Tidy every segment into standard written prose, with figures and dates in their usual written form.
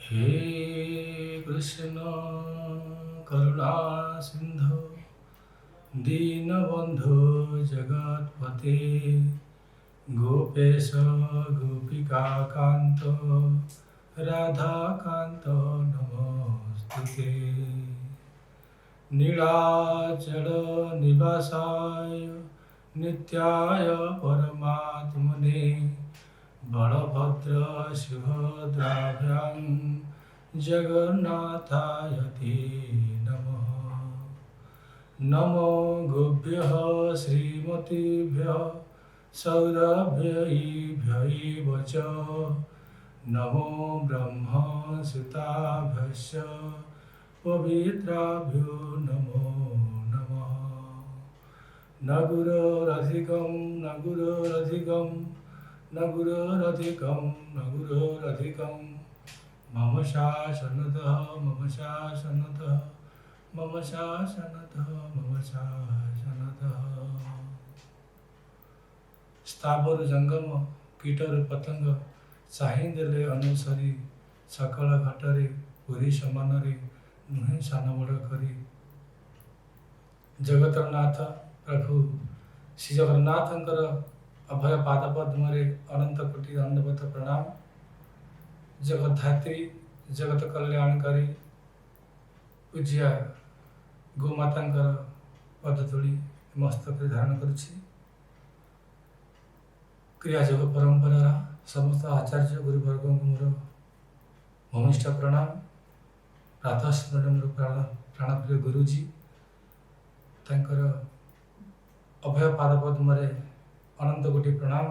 ହେ କୃଷ୍ଣ କରୁଣା ସିନ୍ଧୁ ଦୀନବନ୍ଧୁ ଜଗତପତେ, ଗୋପେଶ ଗୋପିକାକାନ୍ତ ରାଧାକାନ୍ତ ନମୋସ୍ତୁତେ। ନୀଳାଚଳ ନିବାସାୟ ନିତ୍ୟାୟ ପରମାତ୍ମନେ, ବଳଭଦ୍ର ସୁଭଦ୍ରାଭ୍ୟାଂ ଜଗନ୍ନାଥାୟ ତେ ନମଃ। ନମୋ ଗୋଭ୍ୟଃ ଶ୍ରୀମତୀଭ୍ୟଃ ସୌରଭ୍ୟୈଭ୍ୟ ଏବ ଚ, ନମୋ ବ୍ରହ୍ମ ସୁତାଭ୍ୟଶ୍ଚ ପବିତ୍ରାଭ୍ୟୋ ନମୋ ନମଃ। ନ ଗୁରୋରଧିକं ନ ଗୁରୋରଧିକं ନ ଗୁରୋରଧିକं ନ ଗୁରୋରଧିକं, ମମ ଶାସନତଃ ମମ ଶାସନତଃ ମମ ଶାସନତଃ ମମ ଶାସନତଃ। ସ୍ଥାବର ଜଙ୍ଗମ କୀଟରୁ ପତଙ୍ଗ ଚାହିଁଦେଲେ ଅନୁସରି, ସକଳ ଘଟରେ ପୁରୀ ସମାନରେ ନୁହେଁ ସାନ ବଡ଼ କରି। ଜଗତର ନାଥ ପ୍ରଭୁ ଶ୍ରୀ ଜଗନ୍ନାଥଙ୍କର ଅଭୟ ପାଦ ପଦ୍ମରେ ଅନନ୍ତ କୋଟି ଦଣ୍ଡବତ ପ୍ରଣାମ। ଜଗଦ୍ଧାତ୍ରୀ, ଜଗତ କଲ୍ୟାଣକାରୀ ପୂଜ୍ୟା ଗୋମାତାଙ୍କର ପଦଧୂଳି ମସ୍ତକରେ ଧାରଣ କରୁଛି। କ୍ରିୟାଯୋଗ ପରମ୍ପରାର ସମସ୍ତ ଆଚାର୍ଯ୍ୟ ଗୁରୁବର୍ଗଙ୍କୁ ମୋର ଭୂମିଷ୍ଠ ପ୍ରଣାମ। ପ୍ରାତଃ ସ୍ମରଣ ମୋର ପ୍ରାଣପ୍ରିୟ ଗୁରୁଜୀ, ତାଙ୍କର ଅଭୟ ପାଦ ପଦ୍ମରେ ଅନନ୍ତ କୋଟି ପ୍ରଣାମ।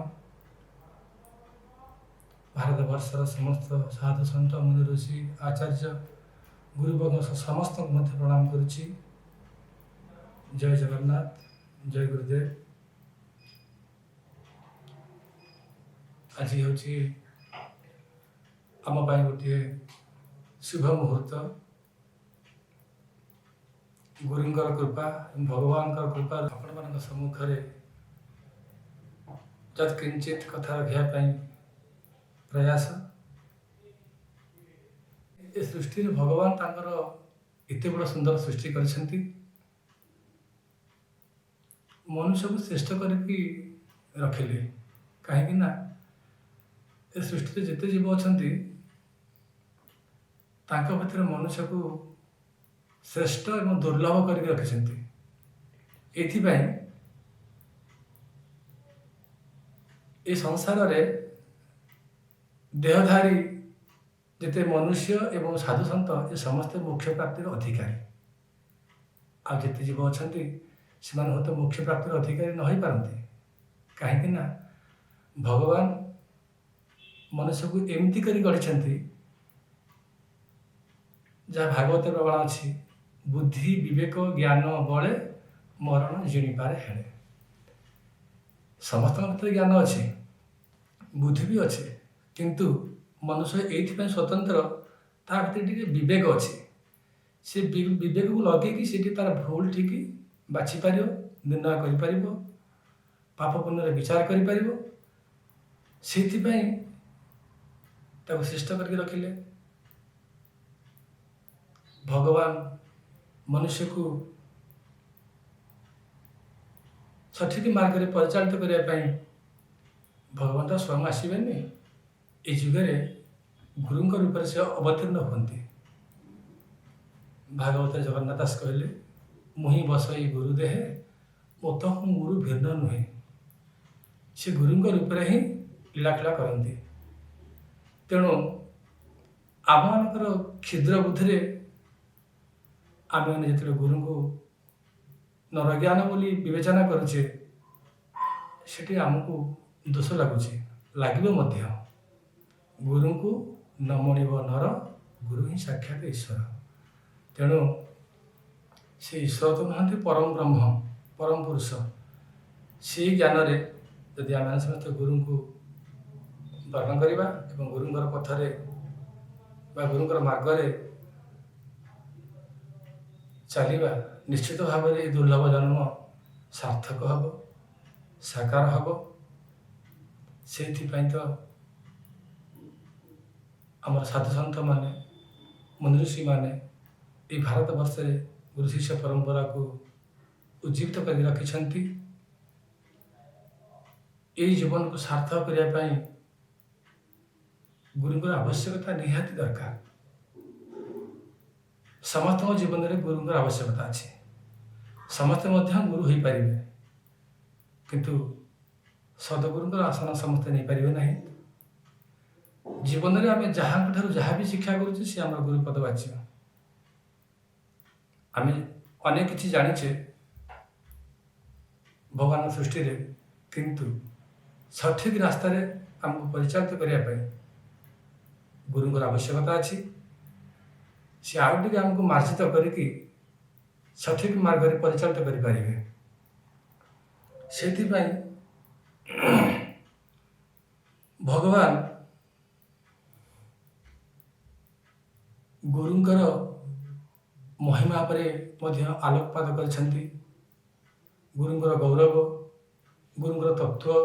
ଭାରତବର୍ଷର ସମସ୍ତ ସାଧୁ ସନ୍ଥ, ମୁନି ଋଷି, ଆଚାର୍ଯ୍ୟ ଗୁରୁବର୍ଗ ସମସ୍ତଙ୍କୁ ମଧ୍ୟ ପ୍ରଣାମ କରୁଛି। ଜୟ ଜଗନ୍ନାଥ, ଜୟ ଗୁରୁଦେବ। ଆଜି ହେଉଛି ଆମ ପାଇଁ ଗୋଟିଏ ଶୁଭ ମୁହୂର୍ତ୍ତ। ଗୁରୁଙ୍କର କୃପା, ଭଗବାନଙ୍କର କୃପା, ଆପଣମାନଙ୍କ ସମ୍ମୁଖରେ ଯତ୍କିଞ୍ଚିତ କଥା ରଖିବା ପାଇଁ ପ୍ରୟାସ। ଏ ସୃଷ୍ଟିରେ ଭଗବାନ ତାଙ୍କର ଏତେ ବଡ଼ ସୁନ୍ଦର ସୃଷ୍ଟି କରିଛନ୍ତି, ମନୁଷ୍ୟକୁ ଶ୍ରେଷ୍ଠ କରିକି ରଖିଲେ। କାହିଁକି ନା ଏ ସୃଷ୍ଟିରେ ଯେତେ ଜୀବ ଅଛନ୍ତି, ତାଙ୍କ ଭିତରେ ମନୁଷ୍ୟକୁ ଶ୍ରେଷ୍ଠ ଏବଂ ଦୁର୍ଲଭ କରିକି ରଖିଛନ୍ତି। ଏଥିପାଇଁ ଏ ସଂସାରରେ ଦେହଧାରୀ ଯେତେ ମନୁଷ୍ୟ ଏବଂ ସାଧୁସନ୍ଥ, ଏ ସମସ୍ତେ ମୋକ୍ଷ ପ୍ରାପ୍ତିର ଅଧିକାରୀ। ଆଉ ଯେତେ ଜୀବ ଅଛନ୍ତି, ସେମାନେ ହୁଏତ ମୋକ୍ଷ ପ୍ରାପ୍ତିର ଅଧିକାରୀ ନ ହୋଇପାରନ୍ତି। କାହିଁକି ନା ଭଗବାନ ମନୁଷ୍ୟକୁ ଏମିତି କରି ଗଢ଼ିଛନ୍ତି, ଯାହା ଭାଗବତ ପ୍ରମାଣ ଅଛି, ବୁଦ୍ଧି ବିବେକ ଜ୍ଞାନ ବଳେ ମରଣ ଜିଣିପାରେ ହେଳେ। ସମସ୍ତଙ୍କ ଭିତରେ ଜ୍ଞାନ ଅଛି, ବୁଦ୍ଧି ବି ଅଛି, କିନ୍ତୁ ମନୁଷ୍ୟ ଏଇଥିପାଇଁ ସ୍ୱତନ୍ତ୍ର, ତା ଭିତରେ ଟିକେ ବିବେକ ଅଛି। ସେ ବିବେକକୁ ଲଗେଇକି ସେଠି ତାର ଭୁଲ ଠିକ ବାଛିପାରିବ, ନିର୍ଣ୍ଣୟ କରିପାରିବ, ପାପ ପୁଣ୍ୟର ବିଚାର କରିପାରିବ। ସେଇଥିପାଇଁ ତାକୁ ଶ୍ରେଷ୍ଠ କରିକି ରଖିଲେ। ଭଗବାନ ମନୁଷ୍ୟକୁ ସଠିକ ମାର୍ଗରେ ପରିଚାଳିତ କରିବା ପାଇଁ ଭଗବାନ ତ ସ୍ୱୟଂ ଆସିବେନି, ଏ ଯୁଗରେ ଗୁରୁଙ୍କ ରୂପରେ ସେ ଅବତୀର୍ଣ୍ଣ ହୁଅନ୍ତି। ଭାଗବତରେ ଜଗନ୍ନାଥ ଦାସ କହିଲେ, ମୁହିଁ ବସଇ ଗୁରୁ ଦେହେ, ମୋତ ହୁଁ ଗୁରୁ ଭିନ୍ନ ନୁହେଁ। ସେ ଗୁରୁଙ୍କ ରୂପରେ ହିଁ ଲୀଳାଖେଳା କରନ୍ତି। ତେଣୁ ଆମମାନଙ୍କର କ୍ଷୁଦ୍ର ବୁଦ୍ଧିରେ ଆମେମାନେ ଯେତେବେଳେ ଗୁରୁଙ୍କୁ ନରଜ୍ଞାନ ବୋଲି ବିବେଚନା କରୁଛେ, ସେଠି ଆମକୁ ଦୋଷ ଲାଗୁଛି, ଲାଗିବ ମଧ୍ୟ। ଗୁରୁଙ୍କୁ ନ ମଣିବ ନର, ଗୁରୁ ହିଁ ସାକ୍ଷାତ ଈଶ୍ୱର। ତେଣୁ ସେ ଈଶ୍ୱର ତ ନୁହନ୍ତି, ପରମ ବ୍ରହ୍ମ, ପରମ ପୁରୁଷ। ସେଇ ଜ୍ଞାନରେ ଯଦି ଆମେ ସମସ୍ତେ ଗୁରୁଙ୍କୁ ବରଣ କରିବା ଏବଂ ଗୁରୁଙ୍କର ପଥରେ ବା ଗୁରୁଙ୍କର ମାର୍ଗରେ ଚାଲିବା, ନିଶ୍ଚିତ ଭାବରେ ଏ ଦୁର୍ଲଭ ଜନ୍ମ ସାର୍ଥକ ହେବ, ସାକାର ହେବ। ସେଇଥିପାଇଁ ତ ଆମର ସାଧୁସନ୍ଥମାନେ, ମୁନିଋଷିମାନେ ଏଇ ଭାରତବର୍ଷରେ ଗୁରୁ ଶିଷ୍ୟ ପରମ୍ପରାକୁ ଉଜ୍ଜୀବିତ କରି ରଖିଛନ୍ତି। ଏଇ ଜୀବନକୁ ସାର୍ଥକ କରିବା ପାଇଁ ଗୁରୁଙ୍କର ଆବଶ୍ୟକତା ନିହାତି ଦରକାର। ସମସ୍ତଙ୍କ ଜୀବନରେ ଗୁରୁଙ୍କର ଆବଶ୍ୟକତା ଅଛି। ସମସ୍ତେ ମଧ୍ୟ ଗୁରୁ ହୋଇପାରିବେ, କିନ୍ତୁ ସଦଗୁରୁଙ୍କର ଆସନ ସମସ୍ତେ ନେଇପାରିବେ ନାହିଁ। ଜୀବନରେ ଆମେ ଯାହାଙ୍କ ଠାରୁ ଯାହା ବି ଶିକ୍ଷା କରୁଛେ, ସେ ଆମର ଗୁରୁ ପଦ ବାଚ୍ୟ। ଆମେ ଅନେକ କିଛି ଜାଣିଛେ ଭଗବାନଙ୍କ ସୃଷ୍ଟିରେ, କିନ୍ତୁ ସଠିକ ରାସ୍ତାରେ ଆମକୁ ପରିଚାଳିତ କରିବା ପାଇଁ ଗୁରୁଙ୍କର ଆବଶ୍ୟକତା ଅଛି। ସେ ଆଉ ଟିକେ ଆମକୁ ମାର୍ଜିତ କରିକି ସଠିକ ମାର୍ଗରେ ପରିଚାଳିତ କରିପାରିବେ। ସେଥିପାଇଁ ଭଗବାନ ଗୁରୁଙ୍କର ମହିମା ଉପରେ ମଧ୍ୟ ଆଲୋକପାତ କରିଛନ୍ତି। ଗୁରୁଙ୍କର ଗୌରବ, ଗୁରୁଙ୍କର ତତ୍ତ୍ୱ,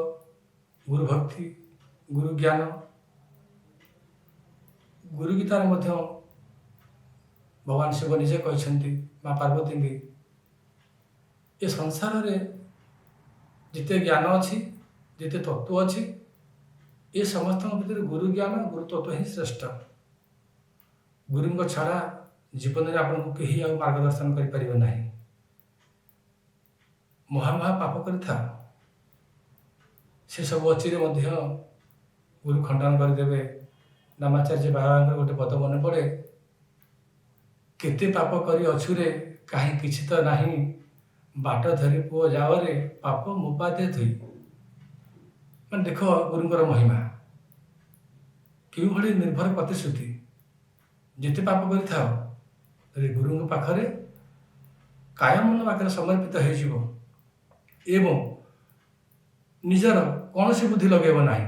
ଗୁରୁ ଭକ୍ତି, ଗୁରୁ ଜ୍ଞାନ, ଗୁରୁ ଗୀତାରେ ମଧ୍ୟ ଭଗବାନ ଶିବ ନିଜେ କହିଛନ୍ତି ମା ପାର୍ବତୀଙ୍କୁ, ଏ ସଂସାରରେ ଯେତେ ଜ୍ଞାନ ଅଛି, ଯେତେ ତତ୍ତ୍ୱ ଅଛି, ଏ ସମସ୍ତଙ୍କ ଭିତରେ ଗୁରୁ ଜ୍ଞାନ, ଗୁରୁ ତତ୍ତ୍ୱ ହିଁ ଶ୍ରେଷ୍ଠ। ଗୁରୁଙ୍କ ଛଡ଼ା ଜୀବନରେ ଆପଣଙ୍କୁ କେହି ଆଉ ମାର୍ଗଦର୍ଶନ କରିପାରିବେ ନାହିଁ। ମହା ମହା ପାପ କରିଥାଅ, ସେସବୁ ଅଚିରେ ମଧ୍ୟ ଗୁରୁ ଖଣ୍ଡନ କରିଦେବେ। ନାମାଚାର୍ଯ୍ୟ ବାବାଙ୍କର ଗୋଟେ ପଦ ମନେ ପଡ଼େ, କେତେ ପାପ କରି ଅଛୁରେ କାହିଁ କିଛି ତ ନାହିଁ, ବାଟ ଧରି ପୁଅ ଯାଅରେ ପାପ ମୋପାଦେ ଧୋଇ। ମାନେ ଦେଖ ଗୁରୁଙ୍କର ମହିମା କେଉଁଭଳି ନିର୍ଭର ପ୍ରତିଶ୍ରୁତି। ଯେତେ ପାପ କରିଥାଅ, ଯଦି ଗୁରୁଙ୍କ ପାଖରେ କାୟ ମନ ପାଖରେ ସମର୍ପିତ ହେଇଯିବ ଏବଂ ନିଜର କୌଣସି ବୁଦ୍ଧି ଲଗେଇବ ନାହିଁ,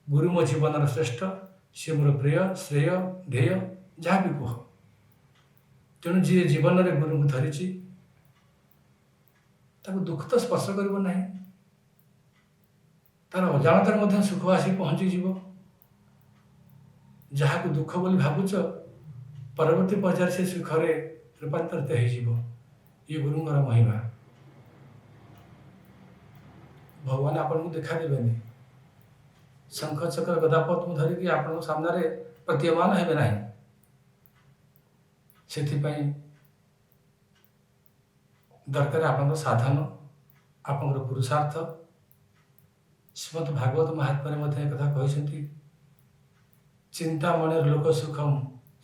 ଗୁରୁ ମୋ ଜୀବନର ଶ୍ରେଷ୍ଠ, ସେ ମୋର ପ୍ରିୟ, ଶ୍ରେୟ, ଧ୍ୟେୟ, ଯାହା ବି କୁହ। ତେଣୁ ଯିଏ ଜୀବନରେ ଗୁରୁଙ୍କୁ ଧରିଛି, ତାକୁ ଦୁଃଖ ତ ସ୍ପର୍ଶ କରିବ ନାହିଁ, ତାର ଅଜାଣତରେ ମଧ୍ୟ ସୁଖ ଆସି ପହଞ୍ଚିଯିବ। ଯାହାକୁ ଦୁଃଖ ବୋଲି ଭାବୁଛ, ପରବର୍ତ୍ତୀ ପର୍ଯ୍ୟାୟରେ ସେ ସୁଖରେ ରୂପାନ୍ତରିତ ହେଇଯିବ। ଇଏ ଗୁରୁଙ୍କର ମହିମା। ଭଗବାନ ଆପଣଙ୍କୁ ଦେଖା ଦେବେନି, ଶଙ୍ଖ ଚକ୍ର ଗଦା ପଦ୍ମ ଧରିକି ଆପଣଙ୍କ ସାମ୍ନାରେ ପ୍ରତୀୟମାନ ହେବେ ନାହିଁ। ସେଥିପାଇଁ ଦରକାର ଆପଣଙ୍କ ସାଧନ, ଆପଣଙ୍କର ପୁରୁଷାର୍ଥ। ଶ୍ରୀମଦ୍ ଭାଗବତ ମାହାତ୍ମ୍ୟରେ ମଧ୍ୟ ଏକଥା କହିଛନ୍ତି, ଚିନ୍ତାମଣିର ଲୋକ ସୁଖମ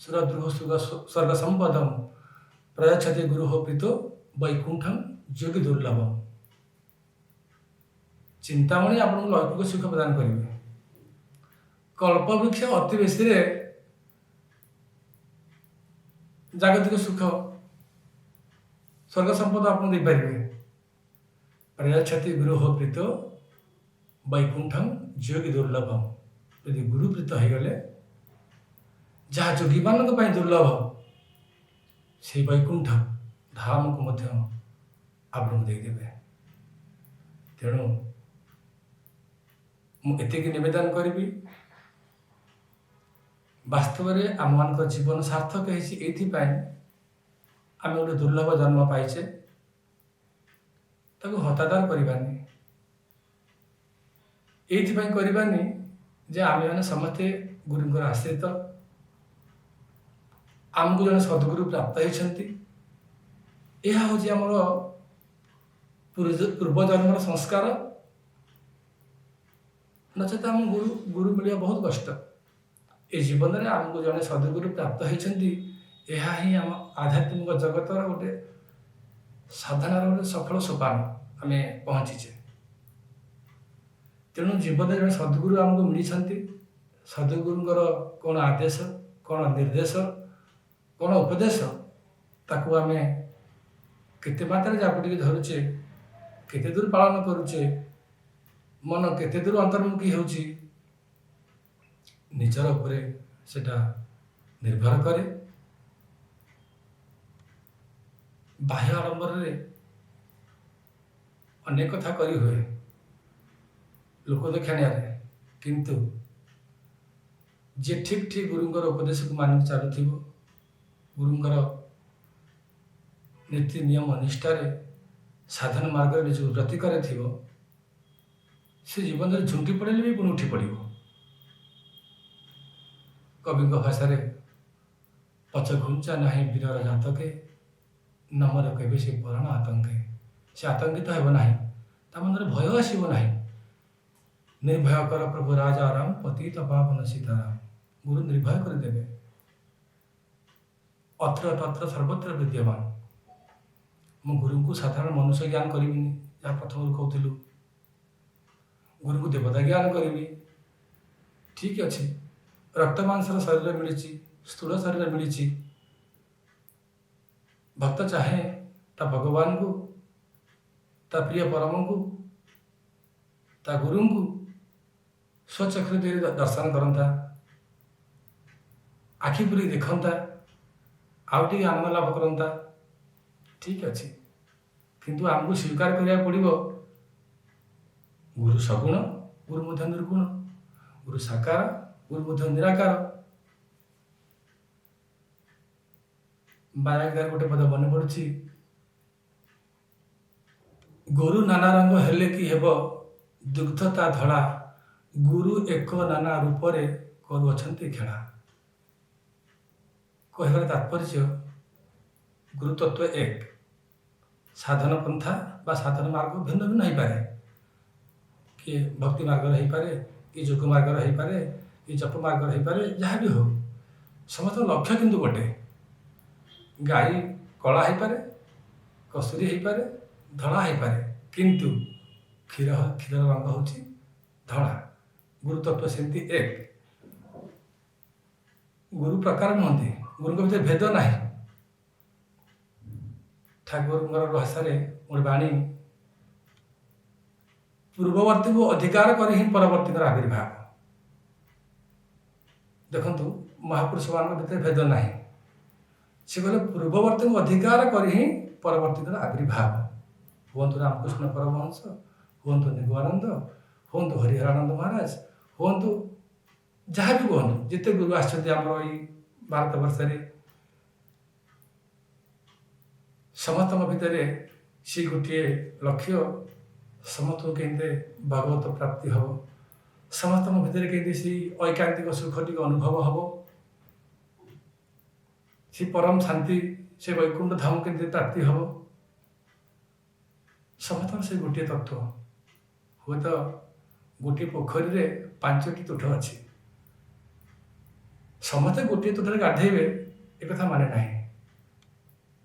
ସୁରଦ୍ରୁହ ସୁଖ ସ୍ୱର୍ଗ ସମ୍ପଦମ ପ୍ରୟଚ୍ଛତି ଗୁରୁଃ ପ୍ରୀତୋ ବୈକୁଣ୍ଠಂ ଯୋଗୀ ଦୁର୍ଲଭମ। ଚିନ୍ତାମଣି ଆପଣଙ୍କୁ ଲୌକିକ ସୁଖ ପ୍ରଦାନ କରିବେ। କଳ୍ପବୃକ୍ଷ ଅତି ବେଶୀରେ ଜାଗତିକ ସୁଖ, ସ୍ୱର୍ଗ ସମ୍ପଦ ଆପଣଙ୍କୁ ଦେଇପାରିବେ। ପ୍ରୟଚ୍ଛତି ଗୁରୁଃ ପ୍ରୀତୋ ବୈକୁଣ୍ଠಂ ଯୋଗୀ ଦୁର୍ଲଭମ। ଯଦି ଗୁରୁ ପ୍ରୀତ ହେଇଗଲେ, ଯାହା ଯୋଗୀମାନଙ୍କ ପାଇଁ ଦୁର୍ଲଭ, ସେଇ ବୈକୁଣ୍ଠ ଧାମକୁ ମଧ୍ୟ ଆପଣଙ୍କୁ ଦେଇଦେବେ। ତେଣୁ ମୁଁ ଏତିକି ନିବେଦନ କରିବି, ବାସ୍ତବରେ ଆମମାନଙ୍କ ଜୀବନ ସାର୍ଥକ ହେଇଛି ଏଇଥିପାଇଁ, ଆମେ ଗୋଟେ ଦୁର୍ଲଭ ଜନ୍ମ ପାଇଛେ, ତାକୁ ହତାଦର କରିବାନି। ଏଇଥିପାଇଁ କରିବାନି ଯେ ଆମେମାନେ ସମସ୍ତେ ଗୁରୁଙ୍କର ଆଶ୍ରିତ, ଆମକୁ ଜଣେ ସଦ୍ଗୁରୁ ପ୍ରାପ୍ତ ହେଇଛନ୍ତି। ଏହା ହେଉଛି ଆମର ପୂର୍ବଜନ୍ମର ସଂସ୍କାର। ନଚେତ ଆମ ଗୁରୁ ମିଳିବା ବହୁତ କଷ୍ଟ। ଏ ଜୀବନରେ ଆମକୁ ଜଣେ ସଦ୍ଗୁରୁ ପ୍ରାପ୍ତ ହେଇଛନ୍ତି, ଏହା ହିଁ ଆମ ଆଧ୍ୟାତ୍ମିକ ଜଗତର ଗୋଟେ ସାଧନାର ଗୋଟେ ସଫଳ ସୋପାନ ଆମେ ପହଞ୍ଚିଛେ। ତେଣୁ ଜୀବନରେ ଜଣେ ସଦ୍ଗୁରୁ ଆମକୁ ମିଳିଛନ୍ତି, ସଦ୍ଗୁରୁଙ୍କର କ'ଣ ଆଦେଶ, କ'ଣ ନିର୍ଦ୍ଦେଶ, କ'ଣ ଉପଦେଶ, ତାକୁ ଆମେ କେତେ ମାତ୍ରାରେ ଜାବୁଡ଼ିକି ଧରୁଛେ, କେତେ ଦୂର ପାଳନ କରୁଛେ, ମନ କେତେ ଦୂର ଅନ୍ତର୍ମୁଖୀ ହେଉଛି, ନିଜର ଉପରେ ସେଟା ନିର୍ଭର କରେ। ବାହ୍ୟ ଆଡ଼ମ୍ବରରେ ଅନେକ କଥା କରିହୁଏ ଲୋକ ଦେଖାଣିଆରେ, କିନ୍ତୁ ଯିଏ ଠିକ୍ ଠିକ୍ ଗୁରୁଙ୍କର ଉପଦେଶକୁ ମାନିକି ଚାଲୁଥିବ, ଗୁରୁଙ୍କର ନୀତି ନିୟମ ନିଷ୍ଠାରେ ସାଧନ ମାର୍ଗରେ ନିଜକୁ ବ୍ରତୀ କରିଥିବ, ସେ ଜୀବନରେ ଝୁଣ୍ଟି ପଡ଼ିଲେ ବି ପୁଣି ଉଠି ପଡ଼ିବ। କବିଙ୍କ ଭାଷାରେ, ପଛ ଘୁଞ୍ଚା ନାହିଁ ବୀରର ଜାତକେ, ନମରେ କେବେ ସେ ପରାଣ ଆତଙ୍କେ। ସେ ଆତଙ୍କିତ ହେବ ନାହିଁ, ତା ମନରେ ଭୟ ଆସିବ ନାହିଁ। ନିର୍ଭୟ କର ପ୍ରଭୁ ରାଜା ରାମ, ପତିତ ପାବନ ସୀତାରାମ। ଗୁରୁ ନିର୍ଭୟ କରିଦେବେ। ଅତ୍ର ତତ୍ର ସର୍ବତ୍ର ବିଦ୍ୟମାନ। ମୁଁ ଗୁରୁଙ୍କୁ ସାଧାରଣ ମନୁଷ୍ୟ ଜ୍ଞାନ କରିବିନି, ଯାହା ପ୍ରଥମରୁ କହୁଥିଲୁ। ଗୁରୁଙ୍କୁ ଦେବତା ଜ୍ଞାନ କରିବି। ଠିକ୍ ଅଛି, ରକ୍ତ ମାଂସର ଶରୀର ମିଳିଛି, ସ୍ଥୂଳ ଶରୀର ମିଳିଛି। ଭକ୍ତ ଚାହେଁ ତା ଭଗବାନଙ୍କୁ, ତା ପ୍ରିୟ ପରମଙ୍କୁ, ତା ଗୁରୁଙ୍କୁ ସ୍ୱଚକ୍ଷୁ ଦେଇ ଦର୍ଶନ କରନ୍ତା, ଆଖି ପୁରେଇ ଦେଖନ୍ତା, ଆଉ ଟିକେ ଆନନ୍ଦ ଲାଭ କରନ୍ତା। ଠିକ୍ ଅଛି, କିନ୍ତୁ ଆମକୁ ସ୍ୱୀକାର କରିବାକୁ ପଡ଼ିବ, ଗୁରୁ ସଗୁଣ, ଗୁରୁ ମଧ୍ୟ ନିର୍ଗୁଣ। ଗୁରୁ ସାକାର, ଗୁରୁ ମଧ୍ୟ ନିରାକାର। ବାୟାଗାର ଗୋଟେ ପଦ ମନେ ପଡ଼ୁଛି, ଗୋରୁ ନାନା ରଙ୍ଗ ହେଲେ କି ହେବ, ଦୁଗ୍ଧ ତା ଧଳା, ଗୁରୁ ଏକ ନାନା ରୂପରେ କରୁଅଛନ୍ତି ଖେଳା। କହିବାର ତାତ୍ପର୍ଯ୍ୟ, ଗୁରୁ ତତ୍ଵ ଏକ, ସାଧନ ପନ୍ଥା ବା ସାଧନ ମାର୍ଗ ଭିନ୍ନ ଭିନ୍ନ ହେଇପାରେ। କିଏ ଭକ୍ତି ମାର୍ଗରେ ହେଇପାରେ, କିଏ ଯୋଗ ମାର୍ଗରେ ହେଇପାରେ, କିଏ ଜପ ମାର୍ଗରେ ହେଇପାରେ। ଯାହା ବି ହଉ, ସମସ୍ତଙ୍କ ଲକ୍ଷ୍ୟ କିନ୍ତୁ ଗୋଟେ। ଗାଈ କଳା ହେଇପାରେ, କସ୍ତୁରୀ ହେଇପାରେ, ଧଳା ହେଇପାରେ, କିନ୍ତୁ କ୍ଷୀରର ରଙ୍ଗ ହେଉଛି ଧଳା। ଗୁରୁ ତତ୍ଵ ସେମିତି ଏକ। ଗୁରୁ ପ୍ରକାର ନୁହନ୍ତି, ଗୁରୁଙ୍କ ଭିତରେ ଭେଦ ନାହିଁ। ଠାକୁରଙ୍କର ଭାଷାରେ ଗୋଟେ ବାଣୀ, ପୂର୍ବବର୍ତ୍ତୀଙ୍କୁ ଅଧିକାର କରି ହିଁ ପରବର୍ତ୍ତୀଙ୍କର ଆବିର୍ଭାବ। ଦେଖନ୍ତୁ, ମହାପୁରୁଷମାନଙ୍କ ଭିତରେ ଭେଦ ନାହିଁ। ସେ କହିଲେ, ପୂର୍ବବର୍ତ୍ତୀଙ୍କୁ ଅଧିକାର କରି ହିଁ ପରବର୍ତ୍ତୀଙ୍କର ଆବିର୍ଭାବ। ହୁଅନ୍ତୁ ରାମକୃଷ୍ଣ ପରମହଂସ, ହୁଅନ୍ତୁ ନିଗମାନନ୍ଦ, ହୁଅନ୍ତୁ ହରିହରାନନ୍ଦ ମହାରାଜ, ହୁଅନ୍ତୁ ଯାହା ବି କୁହନ୍ତୁ, ଯେତେ ଗୁରୁ ଆସିଛନ୍ତି ଆମର ଏଇ ଭାରତ ବର୍ଷରେ, ସମସ୍ତଙ୍କ ଭିତରେ ସେ ଗୋଟିଏ ଲକ୍ଷ୍ୟ, ସମସ୍ତଙ୍କୁ କେମିତି ଭଗବତ ପ୍ରାପ୍ତି ହେବ, ସମସ୍ତଙ୍କ ଭିତରେ କେମିତି ସେଇ ଐକାନ୍ତିକ ସୁଖ ଟିକେ ଅନୁଭବ ହେବ, ସେ ପରମ ଶାନ୍ତି, ସେ ବୈକୁଣ୍ଠ ଧାମ କେମିତି ପ୍ରାପ୍ତି ହେବ। ସମସ୍ତଙ୍କର ସେ ଗୋଟିଏ ତତ୍ଵ। ହୁଏତ ଗୋଟିଏ ପୋଖରୀରେ ପାଞ୍ଚଟି ତୁଠ ଅଛି, ସମସ୍ତେ ଗୋଟିଏ ତୁଠରେ ଗାଧେଇବେ ଏକଥା ମାନେ ନାହିଁ,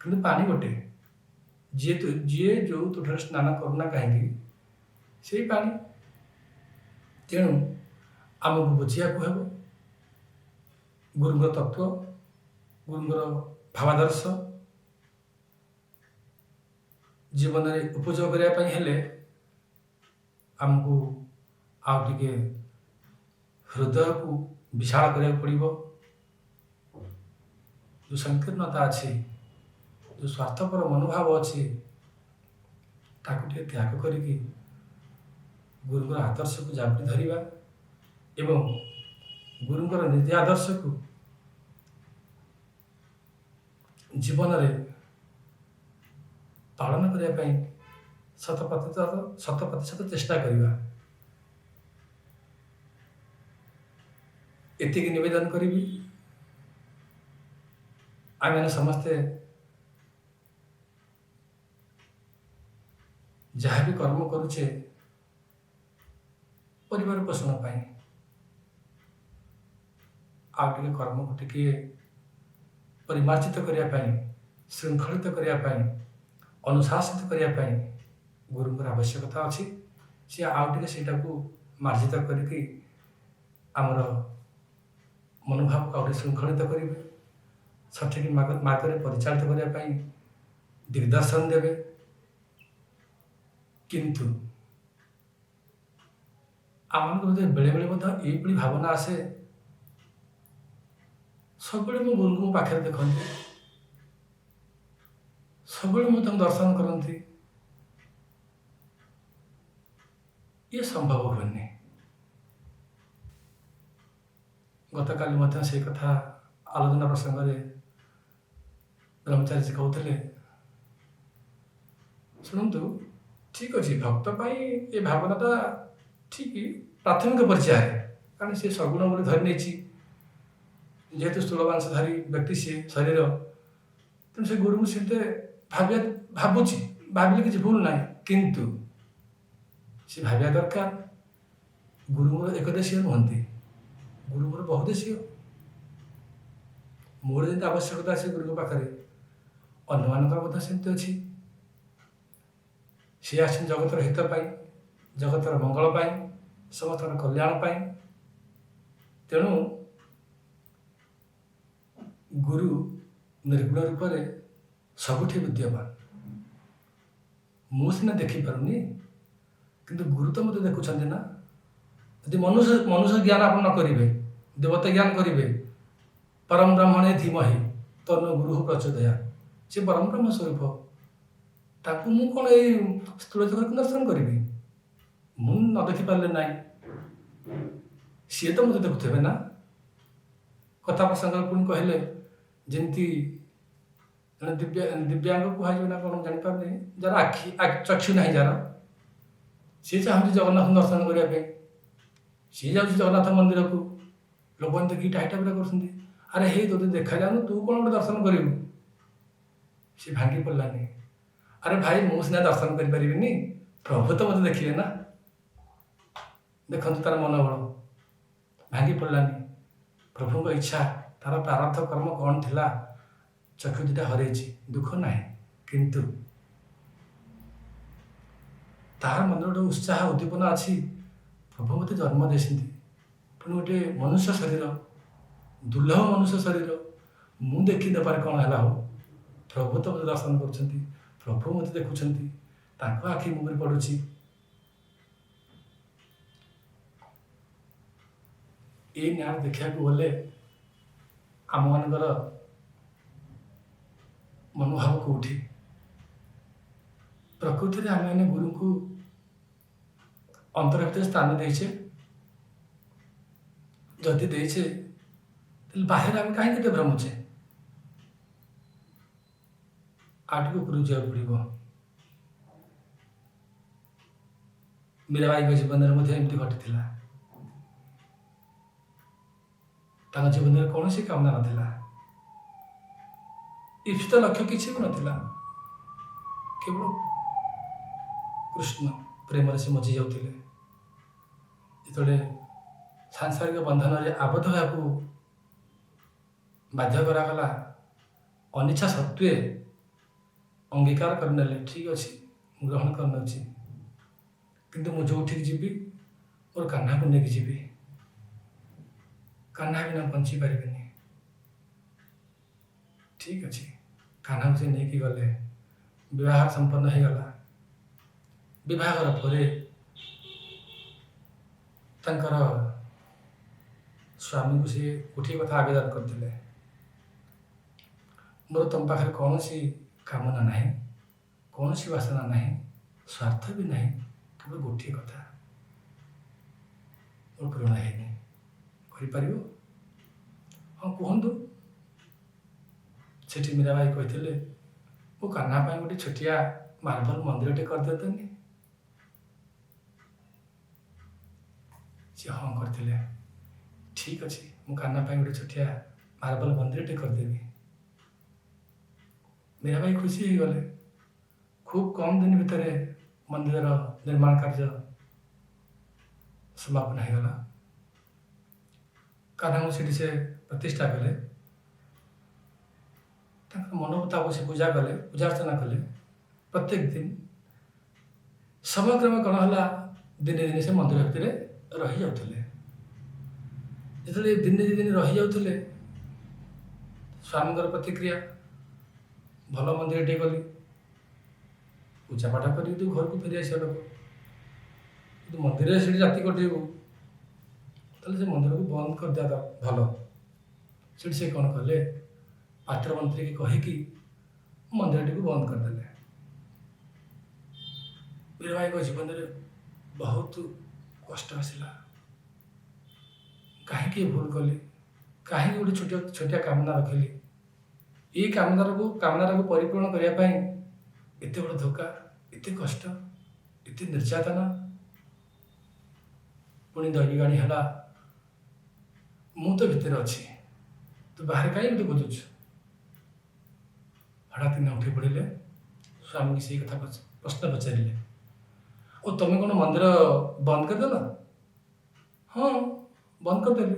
କିନ୍ତୁ ପାଣି ଗୋଟେ। ଯିଏ ଯେଉଁ ତୁଠରେ ସ୍ନାନ କରୁନା କାହିଁକି, ସେଇ ପାଣି। ତେଣୁ ଆମକୁ ବୁଝିବାକୁ ହେବ ଗୁରୁଙ୍କ ତତ୍ଵ, ଗୁରୁଙ୍କର ଭାବାଦର୍ଶ ଜୀବନରେ ଉପଯୋଗ କରିବା ପାଇଁ ହେଲେ ଆମକୁ ଆଉ ଟିକେ ହୃଦୟକୁ ବିଶାଳ କରିବାକୁ ପଡ଼ିବ। ଯେଉଁ ସଂକୀର୍ଣ୍ଣତା ଅଛି, ଯେଉଁ ସ୍ୱାର୍ଥପର ମନୋଭାବ ଅଛି, ତାକୁ ଟିକେ ତ୍ୟାଗ କରିକି ଗୁରୁଙ୍କର ଆଦର୍ଶକୁ ଜାବୁଡ଼ି ଧରିବା ଏବଂ ଗୁରୁଙ୍କର ନୀତି ଆଦର୍ଶକୁ ଜୀବନରେ ପାଳନ କରିବା ପାଇଁ ଶତ ପ୍ରତିଶତ ଚେଷ୍ଟା କରିବା। ଏତିକି ନିବେଦନ କରିବି। ଆମେମାନେ ସମସ୍ତେ ଯାହା ବି କର୍ମ କରୁଛେ ପରିବାର ପୋଷଣ ପାଇଁ, ଆଉ ଟିକେ କର୍ମକୁ ଟିକିଏ ପରିମାର୍ଜିତ କରିବା ପାଇଁ, ଶୃଙ୍ଖଳିତ କରିବା ପାଇଁ, ଅନୁଶାସିତ କରିବା ପାଇଁ ଗୁରୁଙ୍କର ଆବଶ୍ୟକତା ଅଛି। ସିଏ ଆଉ ଟିକେ ସେଇଟାକୁ ମାର୍ଜିତ କରିକି ଆମର ମନୋଭାବକୁ ଆଉ ଟିକେ ଶୃଙ୍ଖଳିତ କରିବେ, ସଠିକ୍ ମାର୍ଗରେ ପରିଚାଳିତ କରିବା ପାଇଁ ଦିଗ୍ଦର୍ଶନ ଦେବେ। କିନ୍ତୁ ଆମମାନଙ୍କ ଭିତରେ ବେଳେବେଳେ ମଧ୍ୟ ଏଇଭଳି ଭାବନା ଆସେ, ସବୁବେଳେ ମୁଁ ଗୁରୁଙ୍କୁ ମୋ ପାଖରେ ଦେଖନ୍ତି, ସବୁବେଳେ ମୁଁ ତାଙ୍କୁ ଦର୍ଶନ କରନ୍ତି। ଇଏ ସମ୍ଭବ ହୁଏନି। ଗତକାଲି ମଧ୍ୟ ସେଇ କଥା ଆଲୋଚନା ପ୍ରସଙ୍ଗରେ ବ୍ରହ୍ମଚାରୀଜୀ କହୁଥିଲେ। ଶୁଣନ୍ତୁ, ଠିକ୍ ଅଛି, ଭକ୍ତ ପାଇଁ ଏ ଭାବନାଟା ଠିକ୍ ପ୍ରାଥମିକ ପର୍ଯ୍ୟାୟରେ, କାରଣ ସେ ସଗୁଣ ବୋଲି ଧରି ନେଇଛି। ଯେହେତୁ ସ୍ଥୂଳ ମାଂସଧାରୀ ବ୍ୟକ୍ତି ସିଏ ଶରୀର, ତେଣୁ ସେ ଗୁରୁଙ୍କୁ ସେତେ ଭାବିବା ଭାବୁଛି, ଭାବିଲେ କିଛି ଭୁଲ ନାହିଁ। କିନ୍ତୁ ସେ ଭାବିବା ଦରକାର, ଗୁରୁ ମୋର ଏକଦେଶୀୟ ନୁହନ୍ତି, ଗୁରୁ ମୋର ବହୁଦେଶୀୟ। ମୋର ଯେମିତି ଆବଶ୍ୟକତା ଅଛି ଗୁରୁଙ୍କ ପାଖରେ, ଅନ୍ୟମାନଙ୍କର ମଧ୍ୟ ସେମିତି ଅଛି। ସିଏ ଆସିଛନ୍ତି ଜଗତର ହିତ ପାଇଁ, ଜଗତର ମଙ୍ଗଳ ପାଇଁ, ସମସ୍ତଙ୍କର କଲ୍ୟାଣ ପାଇଁ। ତେଣୁ ଗୁରୁ ନିର୍ଗୁଣ ରୂପରେ ସବୁଠି ବିଦ୍ୟମାନ। ମୁଁ ସିନା ଦେଖିପାରୁନି, କିନ୍ତୁ ଗୁରୁ ତ ମୋତେ ଦେଖୁଛନ୍ତି ନା। ଯଦି ମନୁଷ୍ୟ ମନୁଷ୍ୟ ଜ୍ଞାନ ଆପଣ ନ କରିବେ, ଦେବତା ଜ୍ଞାନ କରିବେ, ପରମ ବ୍ରହ୍ମଣେ ଧୀମହି ତନ୍ନୋ ଗୁରୁ ପ୍ରଚୋଦୟାତ୍। ସେ ପରମ ବ୍ରହ୍ମ ସ୍ୱରୂପ, ତାକୁ ମୁଁ କ'ଣ ଏଇ ସ୍ଥୂଳ ଜଗତକୁ ଦର୍ଶନ କରିବି? ମୁଁ ନ ଦେଖିପାରିଲେ ନାହିଁ, ସିଏ ତ ମୋତେ ଦେଖୁଥିବେ ନା। କଥା ପ୍ରସଙ୍ଗରେ ପୁଣି କହିଲେ, ଯେମିତି ଜଣେ ଦିବ୍ୟାଙ୍ଗ କୁହାଯିବ ନା କ'ଣ ଜାଣିପାରୁନି, ଯାହାର ଆଖି ଚକ୍ଷୁ ନାହିଁ ଯାହାର, ସିଏ ଚାହୁଁଛି ଜଗନ୍ନାଥଙ୍କୁ ଦର୍ଶନ କରିବା ପାଇଁ। ସିଏ ଯାଉଛି ଜଗନ୍ନାଥ ମନ୍ଦିରକୁ, ଲୋକମାନେ ଦେଖିକି ଟାହି ଟାପରା କରୁଛନ୍ତି, ଆରେ ହେଇ ତୋତେ ଦେଖାଯାଉନି, ତୁ କ'ଣ ଗୋଟେ ଦର୍ଶନ କରିବୁ? ସେ ଭାଙ୍ଗି ପଡ଼ିଲାନି। ଆରେ ଭାଇ, ମୁଁ ସିନା ଦର୍ଶନ କରିପାରିବିନି, ପ୍ରଭୁ ତ ମୋତେ ଦେଖିବେ ନା। ଦେଖନ୍ତୁ ତାର ମନୋବଳ ଭାଙ୍ଗି ପଡ଼ିଲାନି। ପ୍ରଭୁଙ୍କ ଇଚ୍ଛା, ତାର ପ୍ରାରବ୍ଧ କର୍ମ କ'ଣ ଥିଲା, ଚକ୍ଷୁ ଦୁଇଟା ହରେଇଛି, ଦୁଃଖ ନାହିଁ, କିନ୍ତୁ ତାର ମନରେ ଗୋଟେ ଉତ୍ସାହ ଉଦ୍ଦୀପନା ଅଛି। ପ୍ରଭୁ ମୋତେ ଜନ୍ମ ଦେଇଛନ୍ତି, ପୁଣି ଗୋଟେ ମନୁଷ୍ୟ ଶରୀର, ଦୁର୍ଲଭ ମନୁଷ୍ୟ ଶରୀର, ମୁଁ ଦେଖିଦେବାରେ କ'ଣ ହେଲା ହଉ, ପ୍ରଭୁ ତ ମୋତେ ଦର୍ଶନ କରୁଛନ୍ତି, ପ୍ରଭୁ ମୋତେ ଦେଖୁଛନ୍ତି, ତାଙ୍କ ଆଖି ମୋ ଉପରେ ପଡ଼ୁଛି। ଏଇ ନ୍ୟାୟ ଦେଖିବାକୁ ଗଲେ ଆମମାନଙ୍କର ମନୋଭାବ କେଉଁଠି? ପ୍ରକୃତିରେ ଆମେମାନେ ଗୁରୁଙ୍କୁ ଅନ୍ତର ଭିତରେ ସ୍ଥାନ ଦେଇଛେ। ଯଦି ଦେଇଛେ, ତାହେଲେ ବାହାରେ ଆମେ କାହିଁକି ଏତେ ଭ୍ରମୁଛେ? ଆଉ ଟିକେ ଉପରକୁ ଯିବାକୁ ପଡ଼ିବ। ମୀରାବାଈଙ୍କ ଜୀବନରେ ମଧ୍ୟ ଏମିତି ଘଟିଥିଲା। ତାଙ୍କ ଜୀବନରେ କୌଣସି କାମନା ନଥିଲା, ଇପ୍ସିତ ଲକ୍ଷ୍ୟ କିଛି ବି ନଥିଲା, କେବଳ କୃଷ୍ଣ ପ୍ରେମରେ ସେ ମଜି ଯାଉଥିଲେ। ଯେତେବେଳେ ସାଂସାରିକ ବନ୍ଧନରେ ଆବଦ୍ଧ ହେବାକୁ ବାଧ୍ୟ କରାଗଲା, ଅନିଚ୍ଛା ସତ୍ତ୍ୱେ ଅଙ୍ଗୀକାର କରିନେଲେ, ଠିକ୍ ଅଛି, ମୁଁ ଗ୍ରହଣ କରିନେଉଛି, କିନ୍ତୁ ମୁଁ ଯେଉଁଠିକି ଯିବି ମୋର କାହ୍ନାକୁ ନେଇକି ଯିବି, କାହ୍ନା ବିନା ବଞ୍ଚି ପାରିବିନି। ଠିକ୍ ଅଛି, କାହ୍ନାକୁ ସେ ନେଇକି ଗଲେ, ବିବାହ ସମ୍ପନ୍ନ ହେଇଗଲା। ବିବାହଘର ପରେ ତାଙ୍କର ସ୍ୱାମୀକୁ ସେ ଗୋଟିଏ କଥା ଆବେଦନ କରିଥିଲେ, ମୋର ତୁମ ପାଖରେ କୌଣସି କାମନା ନାହିଁ, କୌଣସି ବାସନା ନାହିଁ, ସ୍ୱାର୍ଥ ବି ନାହିଁ, କେବଳ ଗୋଟିଏ କଥା ମୋର ପୂରଣ ହେଇନି, କରିପାରିବ? ହଁ, କୁହନ୍ତୁ। ସେଠି ମୀରାବାଈ କହିଥିଲେ, ମୋ କାହ୍ନା ପାଇଁ ଗୋଟେ ଛୋଟିଆ ମାର୍ବଲ ମନ୍ଦିରଟେ କରିଦିଅନ୍ତନି। ସେ ହଁ କରିଥିଲେ, ଠିକ୍ ଅଛି, ମୁଁ କାହ୍ନା ପାଇଁ ଗୋଟେ ଛୋଟିଆ ମାର୍ବଲ ମନ୍ଦିରଟେ କରିଦେବି। ମୀରାବାଈ ଖୁସି ହେଇଗଲେ। ଖୁବ୍ କମ୍ ଦିନ ଭିତରେ ମନ୍ଦିରର ନିର୍ମାଣ କାର୍ଯ୍ୟ ସମାପନ ହେଇଗଲା। କାହ୍ନାଙ୍କୁ ସେଠି ସେ ପ୍ରତିଷ୍ଠା କଲେ, ତାଙ୍କର ମନ ମୁତାବକ ସେ ପୂଜା କଲେ, ପୂଜା ଅର୍ଚ୍ଚନା କଲେ ପ୍ରତ୍ୟେକ ଦିନ। ସମୟକ୍ରମେ କ'ଣ ହେଲା, ଦିନେ ଦିନେ ସେ ମନ୍ଦିର ଭିତରେ ରହିଯାଉଥିଲେ। ଯେତେବେଳେ ଦିନେ ଦୁଇ ଦିନ ରହିଯାଉଥିଲେ, ସ୍ୱାମୀଙ୍କର ପ୍ରତିକ୍ରିୟା, ଭଲ ମନ୍ଦିରଟିଏ କଲି, ପୂଜା ପାଠ କରିକି ତୁ ଘରକୁ ଫେରି ଆସିବା ଲୋକ, କିନ୍ତୁ ମନ୍ଦିରରେ ସେଠି ରାତି କଟେଇବୁ, ତାହେଲେ ସେ ମନ୍ଦିରକୁ ବନ୍ଦ କରିଦେବା ଭଲ। ସେଠି ସେ କ'ଣ କଲେ, ପାତ୍ରମନ୍ତ୍ରୀକି କହିକି ମନ୍ଦିରଟିକୁ ବନ୍ଦ କରିଦେଲେ। ମୀରାବାଈଙ୍କ ଜୀବନରେ ବହୁତ କଷ୍ଟ ଆସିଲା। କାହିଁକି ଭୁଲ କଲି? କାହିଁକି ଗୋଟେ ଛୋଟିଆ ଛୋଟିଆ କାମନା ରଖିଲି? ଏଇ କାମନାଟାକୁ ପରିପୂରଣ କରିବା ପାଇଁ ଏତେ ବଡ଼ ଧୋକା, ଏତେ କଷ୍ଟ, ଏତେ ନିର୍ଯାତନା। ପୁଣି ଦୈବୀବାଣୀ ହେଲା, ମୁଁ ତ ଭିତରେ ଅଛି, ତୁ ବାହାରେ କାହିଁ ଏମିତି ଖୋଜୁଛୁ? ହଠାତ୍ କିନା ଉଠି ପଡ଼ିଲେ, ସ୍ୱାମୀକି ସେଇ କଥା ପ୍ରଶ୍ନ ପଚାରିଲେ, ଓ ତମେ କ'ଣ ମନ୍ଦିର ବନ୍ଦ କରିଦେଲ? ହଁ, ବନ୍ଦ କରିଦେଲି।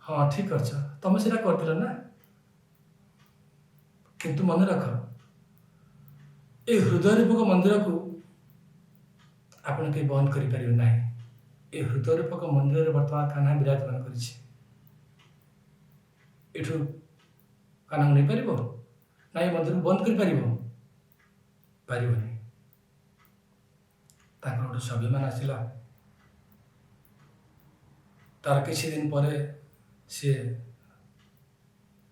ହଁ, ଠିକ୍ କରିଛ, ତମେ ସେଇଟା କରିଥିଲ ନା? କିନ୍ତୁ ମନେ ରଖ, ଏ ହୃଦୟ ରୂପକ ମନ୍ଦିରକୁ ଆପଣ କେହି ବନ୍ଦ କରିପାରିବେ ନାହିଁ। ଏ ହୃଦୟ ରୂପକ ମନ୍ଦିରରେ ବର୍ତ୍ତମାନ କାହ୍ନା ବିରାଜମାନ କରିଛି। ଏଠୁ କାହ୍ନାକୁ ନେଇପାରିବ ନା ଏ ମନ୍ଦିରକୁ ବନ୍ଦ କରିପାରିବ? ପାରିବନି। ତାଙ୍କର ଗୋଟେ ସ୍ୱାଭିମାନ ଆସିଲା। ତାର କିଛି ଦିନ ପରେ ସିଏ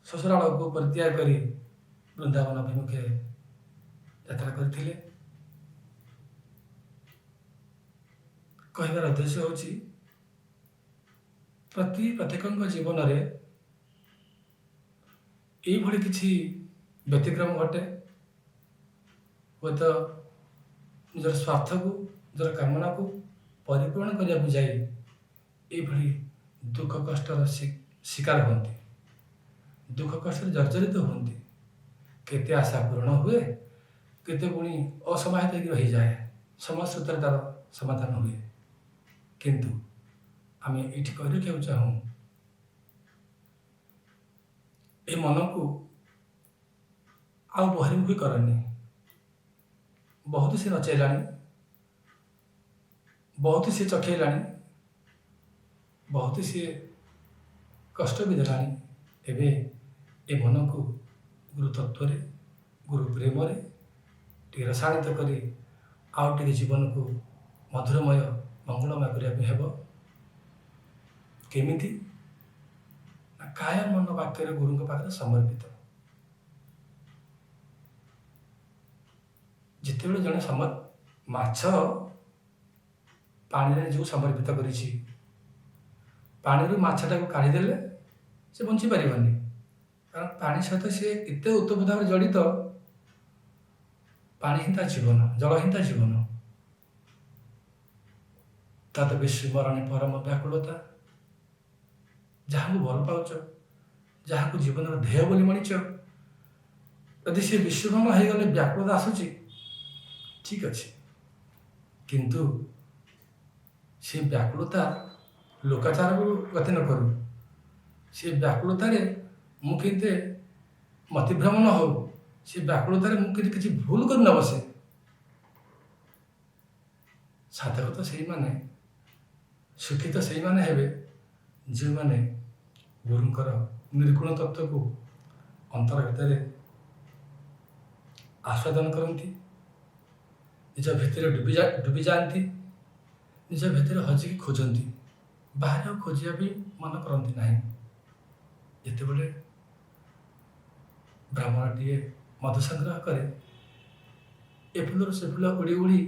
ଶ୍ୱଶୁରାଳକୁ ପରିତ୍ୟାଗ କରି ବୃନ୍ଦାବନ ଅଭିମୁଖେ ଯାତ୍ରା କରିଥିଲେ। କହିବାର ଉଦ୍ଦେଶ୍ୟ ହେଉଛି, ପ୍ରତ୍ୟେକଙ୍କ ଜୀବନରେ ଏଇଭଳି କିଛି ବ୍ୟତିକ୍ରମ ଘଟେ। ହୁଏତ ନିଜର ସ୍ୱାର୍ଥକୁ, ନିଜର କାମନାକୁ ପରିପୂରଣ କରିବାକୁ ଯାଇ ଏଇଭଳି ଦୁଃଖ କଷ୍ଟର ଶିକାର ହୁଅନ୍ତି, ଦୁଃଖ କଷ୍ଟରେ ଜର୍ଜରିତ ହୁଅନ୍ତି। କେତେ ଆଶା ପୂରଣ ହୁଏ, କେତେ ପୁଣି ଅସମାହିତ ହେଇକି ରହିଯାଏ। ସମସ୍ତ ତାର ସମାଧାନ ହୁଏ। କିନ୍ତୁ ଆମେ ଏଇଠି କହି ରଖିବାକୁ ଚାହୁଁ, ଏ ମନକୁ ଆଉ ବହିର୍ମୁଖୀ କରନି। ବହୁତ ସେ ନଚେଇଲାଣି, ବହୁତ ସିଏ ଚଖେଇଲାଣି, ବହୁତ ସିଏ କଷ୍ଟ ବି ଦେଲାଣି। ଏବେ ଏ ମନକୁ ଗୁରୁ ତତ୍ତ୍ୱରେ, ଗୁରୁ ପ୍ରେମରେ ଟିକେ ରସାଣିତ କରି ଆଉ ଟିକେ ଜୀବନକୁ ମଧୁରମୟ, ମଙ୍ଗଳମୟ କରିବା ପାଇଁ ହେବ। କେମିତି ନା କାୟ ମନ ବାକ୍ୟରେ ଗୁରୁଙ୍କ ପାଖରେ ସମର୍ପିତ। ଯେତେବେଳେ ଜଣେ ମାଛ ପାଣିରେ ଯେଉଁ ସମର୍ପିତ କରିଛି, ପାଣିରୁ ମାଛଟାକୁ କାଢ଼ିଦେଲେ ସେ ବଞ୍ଚିପାରିବନି, କାରଣ ପାଣି ସହିତ ସିଏ ଏତେ ଓତପ୍ରୋତ ଭାବରେ ଜଡ଼ିତ। ପାଣି ହିଁ ତା ଜୀବନ, ଜଳ ହିଁ ତା ଜୀବନ। ତା ତ ବିସ୍ମରଣେ ପରମ ବ୍ୟାକୁଳତା। ଯାହାକୁ ଭଲ ପାଉଛ, ଯାହାକୁ ଜୀବନର ଧ୍ୟେୟ ବୋଲି ମଣିଛ, ଯଦି ସେ ବିସ୍ମରଣ ହେଇଗଲେ ବ୍ୟାକୁଳତା ଆସୁଛି, ଠିକ୍ ଅଛି, କିନ୍ତୁ ସେ ବ୍ୟାକୁଳତା ଲୋକାଚାରକୁ ଗତି ନ କରୁ। ସେ ବ୍ୟାକୁଳତାରେ ମୁଁ କେମିତି ମତିଭ୍ରମ ନ ହଉ, ସେ ବ୍ୟାକୁଳତାରେ ମୁଁ କେମିତି କିଛି ଭୁଲ କରି ନ ବସେ। ସାଧକ ତ ସେଇମାନେ, ସୁଖୀ ତ ସେଇମାନେ ହେବେ ଯେଉଁମାନେ ଗୁରୁଙ୍କର ନିର୍ଗୁଣ ତତ୍ତ୍ୱକୁ ଅନ୍ତର ଭିତରେ ଆସ୍ୱାଦନ କରନ୍ତି, ନିଜ ଭିତରେ ଡୁବି ଯାଆନ୍ତି, ନିଜ ଭିତରେ ହଜିକି ଖୋଜନ୍ତି, ବାହାରେ ଆଉ ଖୋଜିବା ପାଇଁ ମନ କରନ୍ତି ନାହିଁ। ଯେତେବେଳେ ବ୍ରାହ୍ମଣଟିଏ ମଧୁ ସଂଗ୍ରହ କରେ, ଏ ଫୁଲରୁ ସେ ଫୁଲ ଉଡ଼ି ଉଡ଼ି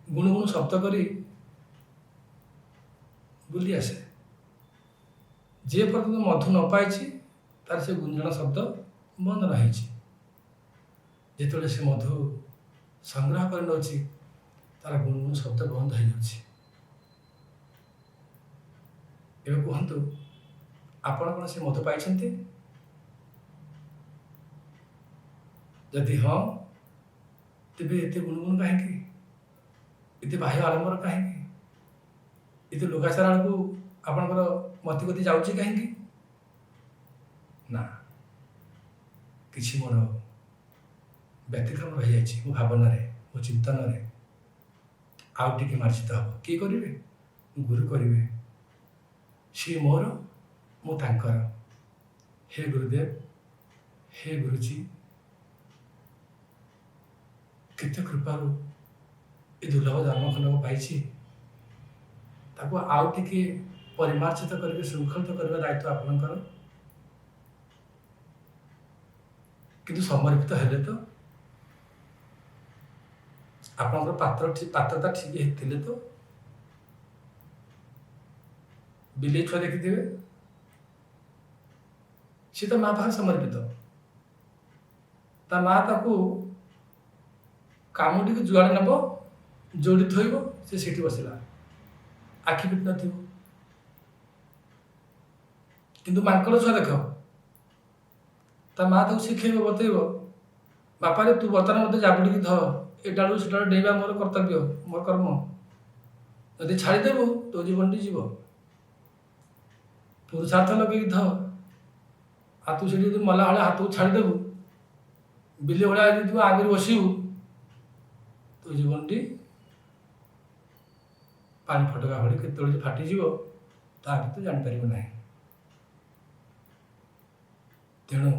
ଗୁଣୁ ଗୁଣୁ ଶବ୍ଦ କରି ବୁଲି ଆସେ। ଯେ ପର୍ଯ୍ୟନ୍ତ ମଧୁ ନ ପାଇଛି, ତାର ସେ ଗୁଞ୍ଜଣ ଶବ୍ଦ ବନ୍ଦ ନ ହେଇଛି। ଯେତେବେଳେ ସେ ମଧୁ ସଂଗ୍ରହ କରି ନେଉଛି, ତାର ଗୁଣୁ ଗୁଣୁ ଶବ୍ଦ ବନ୍ଦ ହେଇଯାଉଛି। ଏବେ କୁହନ୍ତୁ, ଆପଣ କ'ଣ ସେ ମଧୁ ପାଇଛନ୍ତି? ଯଦି ହଁ, ତେବେ ଏତେ ଗୁଣୁଗୁଣୁ କାହିଁକି? ଏତେ ବାହ୍ୟ ଆଡ଼ମ୍ବର କାହିଁକି? ଏତେ ଲୋକାଚାର ଆଡ଼କୁ ଆପଣଙ୍କର ମତିଗତି ଯାଉଛି କାହିଁକି? ନା, କିଛି ମୋର ବ୍ୟତିକ୍ରମ ରହିଯାଇଛି ମୋ ଭାବନାରେ, ମୋ ଚିନ୍ତନରେ। ଆଉ ଟିକେ ମାର୍ଜିତ ହେବ। କିଏ କରିବେ? ଗୁରୁ କରିବେ। ସିଏ ମୋର, ମୁଁ ତାଙ୍କର। ହେ ଗୁରୁଦେବ, ହେ ଗୁରୁଜୀ, କେତେ କୃପାରୁ ଏ ଦୁର୍ଲଭ ଜନ୍ମଖଣ୍ଡକ ପାଇଛି, ତାକୁ ଆଉ ଟିକେ ପରିମାର୍ଜିତ କରିକି ଶୃଙ୍ଖଳିତ କରିବା ଦାୟିତ୍ୱ ଆପଣଙ୍କର। କିନ୍ତୁ ସମର୍ପିତ ହେଲେ ତ, ଆପଣଙ୍କର ପାତ୍ରତା ଠିକ୍ ଥିଲେ ତ। ବିଲେଇ ଛୁଆ ଦେଖିଥିବେ, ସେ ତ ମା ପାଖରେ ସମର୍ପିତ। ତା ମା ତାକୁ କାମୁଡ଼ିକି ଯୁଆଡ଼େ ନେବ, ଯୋଉଠି ଥୋଇବ, ସେ ସେଇଠି ବସିଲା, ଆଖି ଫିଟି ନଥିବ। କିନ୍ତୁ ମାଙ୍କଡ଼ ଛୁଆ ଦେଖ, ତା ମା ତାକୁ ଶିଖେଇବ, ବତେଇବ, ବାପାରେ, ତୁ ବର୍ତ୍ତମାନ ମୋତେ ଜାବୁଡ଼ିକି ଧ, ଏ ଡାଳୁ ସେ ଡାଳୁ ଡେଇଁବା ମୋର କର୍ତ୍ତବ୍ୟ, ମୋର କର୍ମ। ଯଦି ଛାଡ଼ିଦେବୁ, ତୋ ଜୀବନଟି ଯିବ। ପୁରୁଷାର୍ଥ ଲଗେଇକି ଧ। ଆଉ ତୁ ସେଠି ଯଦି ମଲା ଭଳିଆ ହାତକୁ ଛାଡ଼ିଦେବୁ, ବିଲେଇ ଭଳିଆ ଯଦି ତୁ ଆଗରେ ବସିବୁ, ତୋ ଜୀବନଟି ପାଣି ଫଟକା ଭଳି କେତେବେଳେ ଯେ ଫାଟିଯିବ, ତାହା ବି ତୁ ଜାଣିପାରିବୁ ନାହିଁ। ତେଣୁ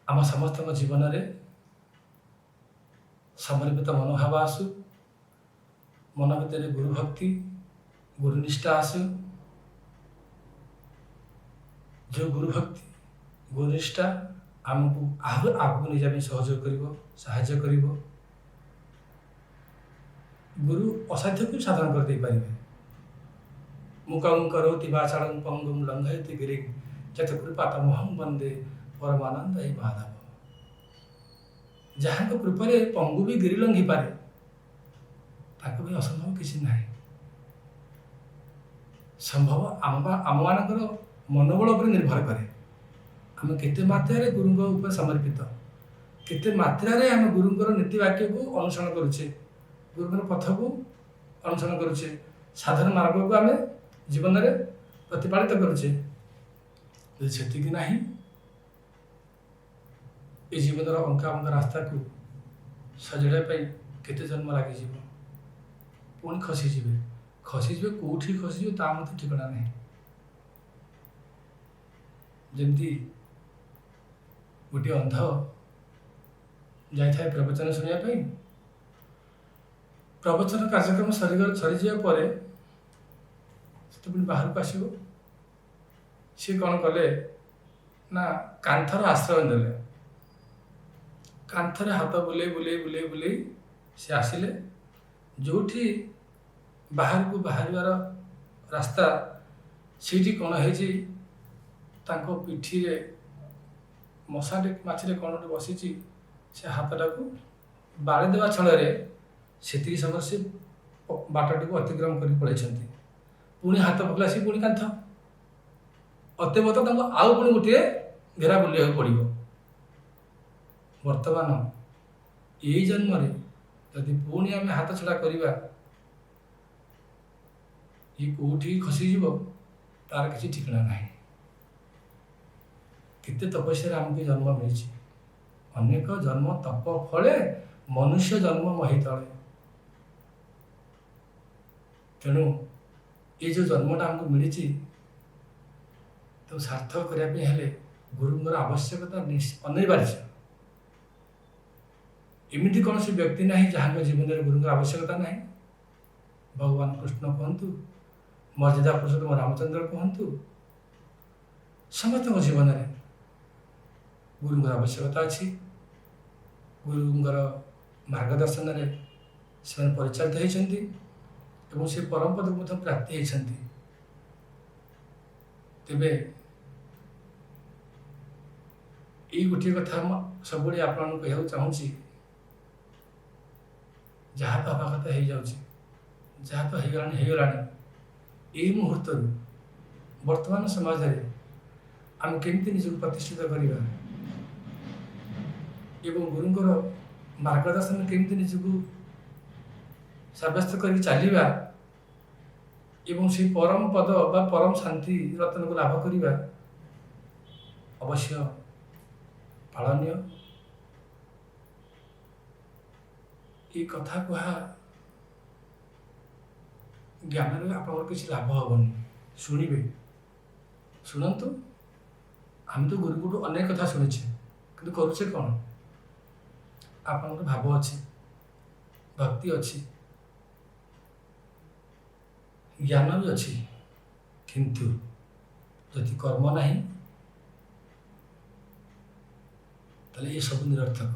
ଆମ ସମସ୍ତଙ୍କ ଜୀବନରେ ସମର୍ପିତ ମନୋଭାବ ଆସୁ, ମନ ଭିତରେ ଗୁରୁ ଭକ୍ତି, ଗୁରୁନିଷ୍ଠା ଆସୁ। ଯେଉଁ ଗୁରୁ ଭକ୍ତି, ଗୁରୁନିଷ୍ଠା ଆମକୁ ଆହୁରି ଆଗକୁ ନେଇଯିବା ପାଇଁ ସହଯୋଗ କରିବ, ସାହାଯ୍ୟ କରିବ। ଗୁରୁ ଅସାଧ୍ୟକୁ ବି ସାଧନ କରିଦେଇପାରିବେ। ମୂକଂ କରୋତି ବାଚାଳଂ ପଙ୍ଗୁଂ ଲଙ୍ଘୟତେ ଗିରିଂ ଯତ୍ କୃପା ତମହଂ ବନ୍ଦେ ପରମାନନ୍ଦ ହେ ମାଧବ। ଯାହାଙ୍କ କୃପାରେ ପଙ୍ଗୁ ବି ଗିରି ଲଙ୍ଘି ପାରେ, ତାଙ୍କ ପାଇଁ ଅସମ୍ଭବ କିଛି ନାହିଁ। ସମ୍ଭବ ଆମମାନଙ୍କର ମନୋବଳ ଉପରେ ନିର୍ଭର କରେ, ଆମେ କେତେ ମାତ୍ରାରେ ଗୁରୁଙ୍କ ଉପରେ ସମର୍ପିତ, କେତେ ମାତ୍ରାରେ ଆମେ ଗୁରୁଙ୍କର ନୀତି ବାକ୍ୟକୁ ଅନୁସରଣ କରୁଛେ, ଗୁରୁଙ୍କର ପଥକୁ ଅନୁସରଣ କରୁଛେ, ସାଧନ ମାର୍ଗକୁ ଆମେ ଜୀବନରେ ପ୍ରତିପାଳିତ କରୁଛେ। ଯଦି ସେତିକି ନାହିଁ, ଏ ଜୀବନର ଅଙ୍କା ବଙ୍କା ରାସ୍ତାକୁ ସଜାଡ଼ିବା ପାଇଁ କେତେ ଜନ୍ମ ଲାଗିଯିବ। ପୁଣି ଖସିଯିବେ, ଖସିଯିବେ, କେଉଁଠି ଖସିଯିବେ ତା ମଧ୍ୟ ଠିକଣା ନାହିଁ। ଯେମିତି ଗୋଟିଏ ଅନ୍ଧ ଯାଇଥାଏ ପ୍ରବଚନ ଶୁଣିବା ପାଇଁ। ପ୍ରବଚନ କାର୍ଯ୍ୟକ୍ରମ ସରିଯିବା ପରେ ସେ ତ ପୁଣି ବାହାରକୁ ଆସିବ। ସିଏ କ'ଣ କଲେ ନା, କାନ୍ଥର ଆଶ୍ରୟ ନେଲେ। କାନ୍ଥରେ ହାତ ବୁଲେଇ ବୁଲେଇ ବୁଲେଇ ବୁଲେଇ ସେ ଆସିଲେ। ଯେଉଁଠି ବାହାରକୁ ବାହାରିବାର ରାସ୍ତା, ସେଇଠି କ'ଣ ହେଇଛି, ତାଙ୍କ ପିଠିରେ ମଶାଟେ, ମାଛିରେ କ'ଣ ଗୋଟେ ବସିଛି। ସେ ହାତଟାକୁ ବାଡ଼େଇ ଦେବା ଛଳରେ ସେତିକି ସମୟ ସେ ବାଟଟିକୁ ଅତିକ୍ରମ କରି ପଳେଇଛନ୍ତି। ପୁଣି ହାତ ପକେଇଲା ସେ ପୁଣି କାନ୍ଥ। ଅତେବ ତାଙ୍କୁ ଆଉ ପୁଣି ଗୋଟିଏ ଘେରା ବୁଲିବାକୁ ପଡ଼ିବ। ବର୍ତ୍ତମାନ ଏଇ ଜନ୍ମରେ ଯଦି ପୁଣି ଆମେ ହାତ ଛଡ଼ା କରିବା, ଇଏ କେଉଁଠି ଖସିଯିବ ତାର କିଛି ଠିକଣା ନାହିଁ। କେତେ ତପସ୍ୟାରେ ଆମକୁ ଜନ୍ମ ମିଳିଛି। ଅନେକ ଜନ୍ମ ତପ ଫଳେ ମନୁଷ୍ୟ ଜନ୍ମ ମହୀତଳେ। ତେଣୁ ଏ ଯେଉଁ ଜନ୍ମଟା ଆମକୁ ମିଳିଛି, ତାକୁ ସାର୍ଥକ କରିବା ପାଇଁ ହେଲେ ଗୁରୁଙ୍କର ଆବଶ୍ୟକତା ଅନିବାର୍ଯ୍ୟ। ଏମିତି କୌଣସି ବ୍ୟକ୍ତି ନାହିଁ ଯାହାଙ୍କ ଜୀବନରେ ଗୁରୁଙ୍କର ଆବଶ୍ୟକତା ନାହିଁ। ଭଗବାନ କୃଷ୍ଣ କୁହନ୍ତୁ, ମର୍ଯ୍ୟାଦା ପୁରୁଷୋତ୍ତମ ରାମଚନ୍ଦ୍ର କୁହନ୍ତୁ, ସମସ୍ତଙ୍କ ଜୀବନରେ ଗୁରୁଙ୍କର ଆବଶ୍ୟକତା ଅଛି। ଗୁରୁଙ୍କର ମାର୍ଗଦର୍ଶନରେ ସେମାନେ ପରିଚାଳିତ ହୋଇଛନ୍ତି ଏବଂ ସେ ପରମ ପଦକୁ ମଧ୍ୟ ପ୍ରାପ୍ତି ହେଇଛନ୍ତି। ତେବେ ଏଇ ଗୋଟିଏ କଥା ମୁଁ ସବୁବେଳେ ଆପଣଙ୍କୁ କହିବାକୁ ଚାହୁଁଛି, ଯାହା ତ ହେବା କଥା ହେଇଯାଉଛି, ଯାହା ତ ହେଇଗଲାଣି ହେଇଗଲାଣି। ଏଇ ମୁହୂର୍ତ୍ତରୁ ବର୍ତ୍ତମାନ ସମାଜରେ ଆମେ କେମିତି ନିଜକୁ ପ୍ରତିଷ୍ଠିତ କରିବା ଏବଂ ଗୁରୁଙ୍କର ମାର୍ଗଦର୍ଶନ କେମିତି ନିଜକୁ ସାବ୍ୟସ୍ତ କରିକି ଚାଲିବା ଏବଂ ସେଇ ପରମ ପଦ ବା ପରମ ଶାନ୍ତି ରତ୍ନକୁ ଲାଭ କରିବା, ଅବଶ୍ୟ ପାଳନୀୟ। ଏଇ କଥା କୁହା ଜ୍ଞାନରେ ଆପଣଙ୍କର କିଛି ଲାଭ ହେବନି। ଶୁଣିବେ, ଶୁଣନ୍ତୁ। ଆମେ ତ ଗୁରୁଙ୍କଠୁ ଅନେକ କଥା ଶୁଣିଛେ, କିନ୍ତୁ କରୁଛେ କ'ଣ? ଆପଣଙ୍କର ଭାବ ଅଛି, ଭକ୍ତି ଅଛି, ଜ୍ଞାନ ବି ଅଛି, କିନ୍ତୁ ଯଦି କର୍ମ ନାହିଁ, ତାହେଲେ ଏସବୁ ନିରର୍ଥକ।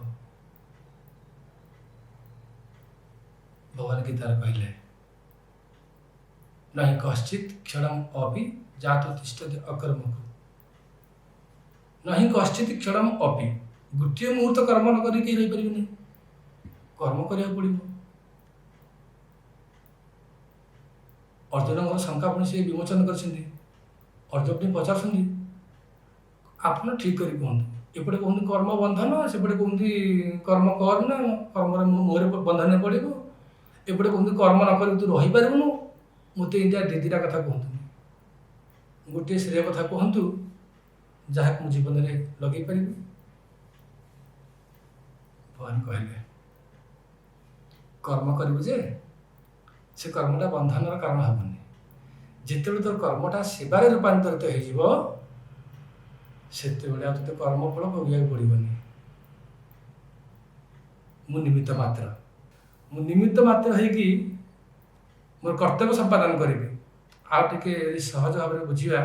ଭଗବାନ ଗୀତାରେ କହିଲେ, ନାହିଁ କଶ୍ଚିତ୍ କ୍ଷଣମ୍ ଅପି ଜାତୁ ତିଷ୍ଠତି ଅକର୍ମକୁ। ନହିଁ କଶ୍ଚିତ କ୍ଷଣମ ଅପି, ଗୋଟିଏ ମୁହୂର୍ତ୍ତ କର୍ମ ନ କରି କେହି ରହିପାରିବେନି। କର୍ମ କରିବାକୁ ପଡ଼ିବ। ଅର୍ଜୁନଙ୍କର ଶଙ୍କା ପୁଣି ସେ ବିମୋଚନ କରିଛନ୍ତି। ଅର୍ଜୁନ ପୁଣି ପଚାରୁଛନ୍ତି, ଆପଣ ଠିକ୍ କରି କୁହନ୍ତୁ। ଏପଟେ କୁହନ୍ତି କର୍ମ ବନ୍ଧନ, ସେପଟେ କୁହନ୍ତି କର୍ମ କର ନା, କର୍ମରେ ମୋହରେ ବନ୍ଧନରେ ପଡ଼ିବ। ଏପଟେ କୁହନ୍ତି କର୍ମ ନ କରିକି ତୁ ରହିପାରିବୁନୁ। ମୋତେ ଏମିତିଆ ଦୁଇ ଦୁଇଟା କଥା କୁହନ୍ତୁନି, ଗୋଟିଏ ଶ୍ରେୟ କଥା କୁହନ୍ତୁ ଯାହାକୁ ମୁଁ ଜୀବନରେ ଲଗେଇ ପାରିବି। ଭଗବାନ କହିଲେ, କର୍ମ କରିବୁ ଯେ ସେ କର୍ମଟା ବନ୍ଧନର କାରଣ ହେବନି। ଯେତେବେଳେ ତୋର କର୍ମଟା ସେବାରେ ରୂପାନ୍ତରିତ ହେଇଯିବ, ସେତେବେଳେ ଆଉ ତୋତେ କର୍ମଫଳ ଭୋଗିବାକୁ ପଡ଼ିବନି। ମୁଁ ନିମିତ୍ତ ମାତ୍ର, ମୁଁ ନିମିତ୍ତ ମାତ୍ର ହେଇକି ମୋର କର୍ତ୍ତବ୍ୟ ସମ୍ପାଦନ କରିବି। ଆଉ ଟିକେ ସହଜ ଭାବରେ ବୁଝିବା,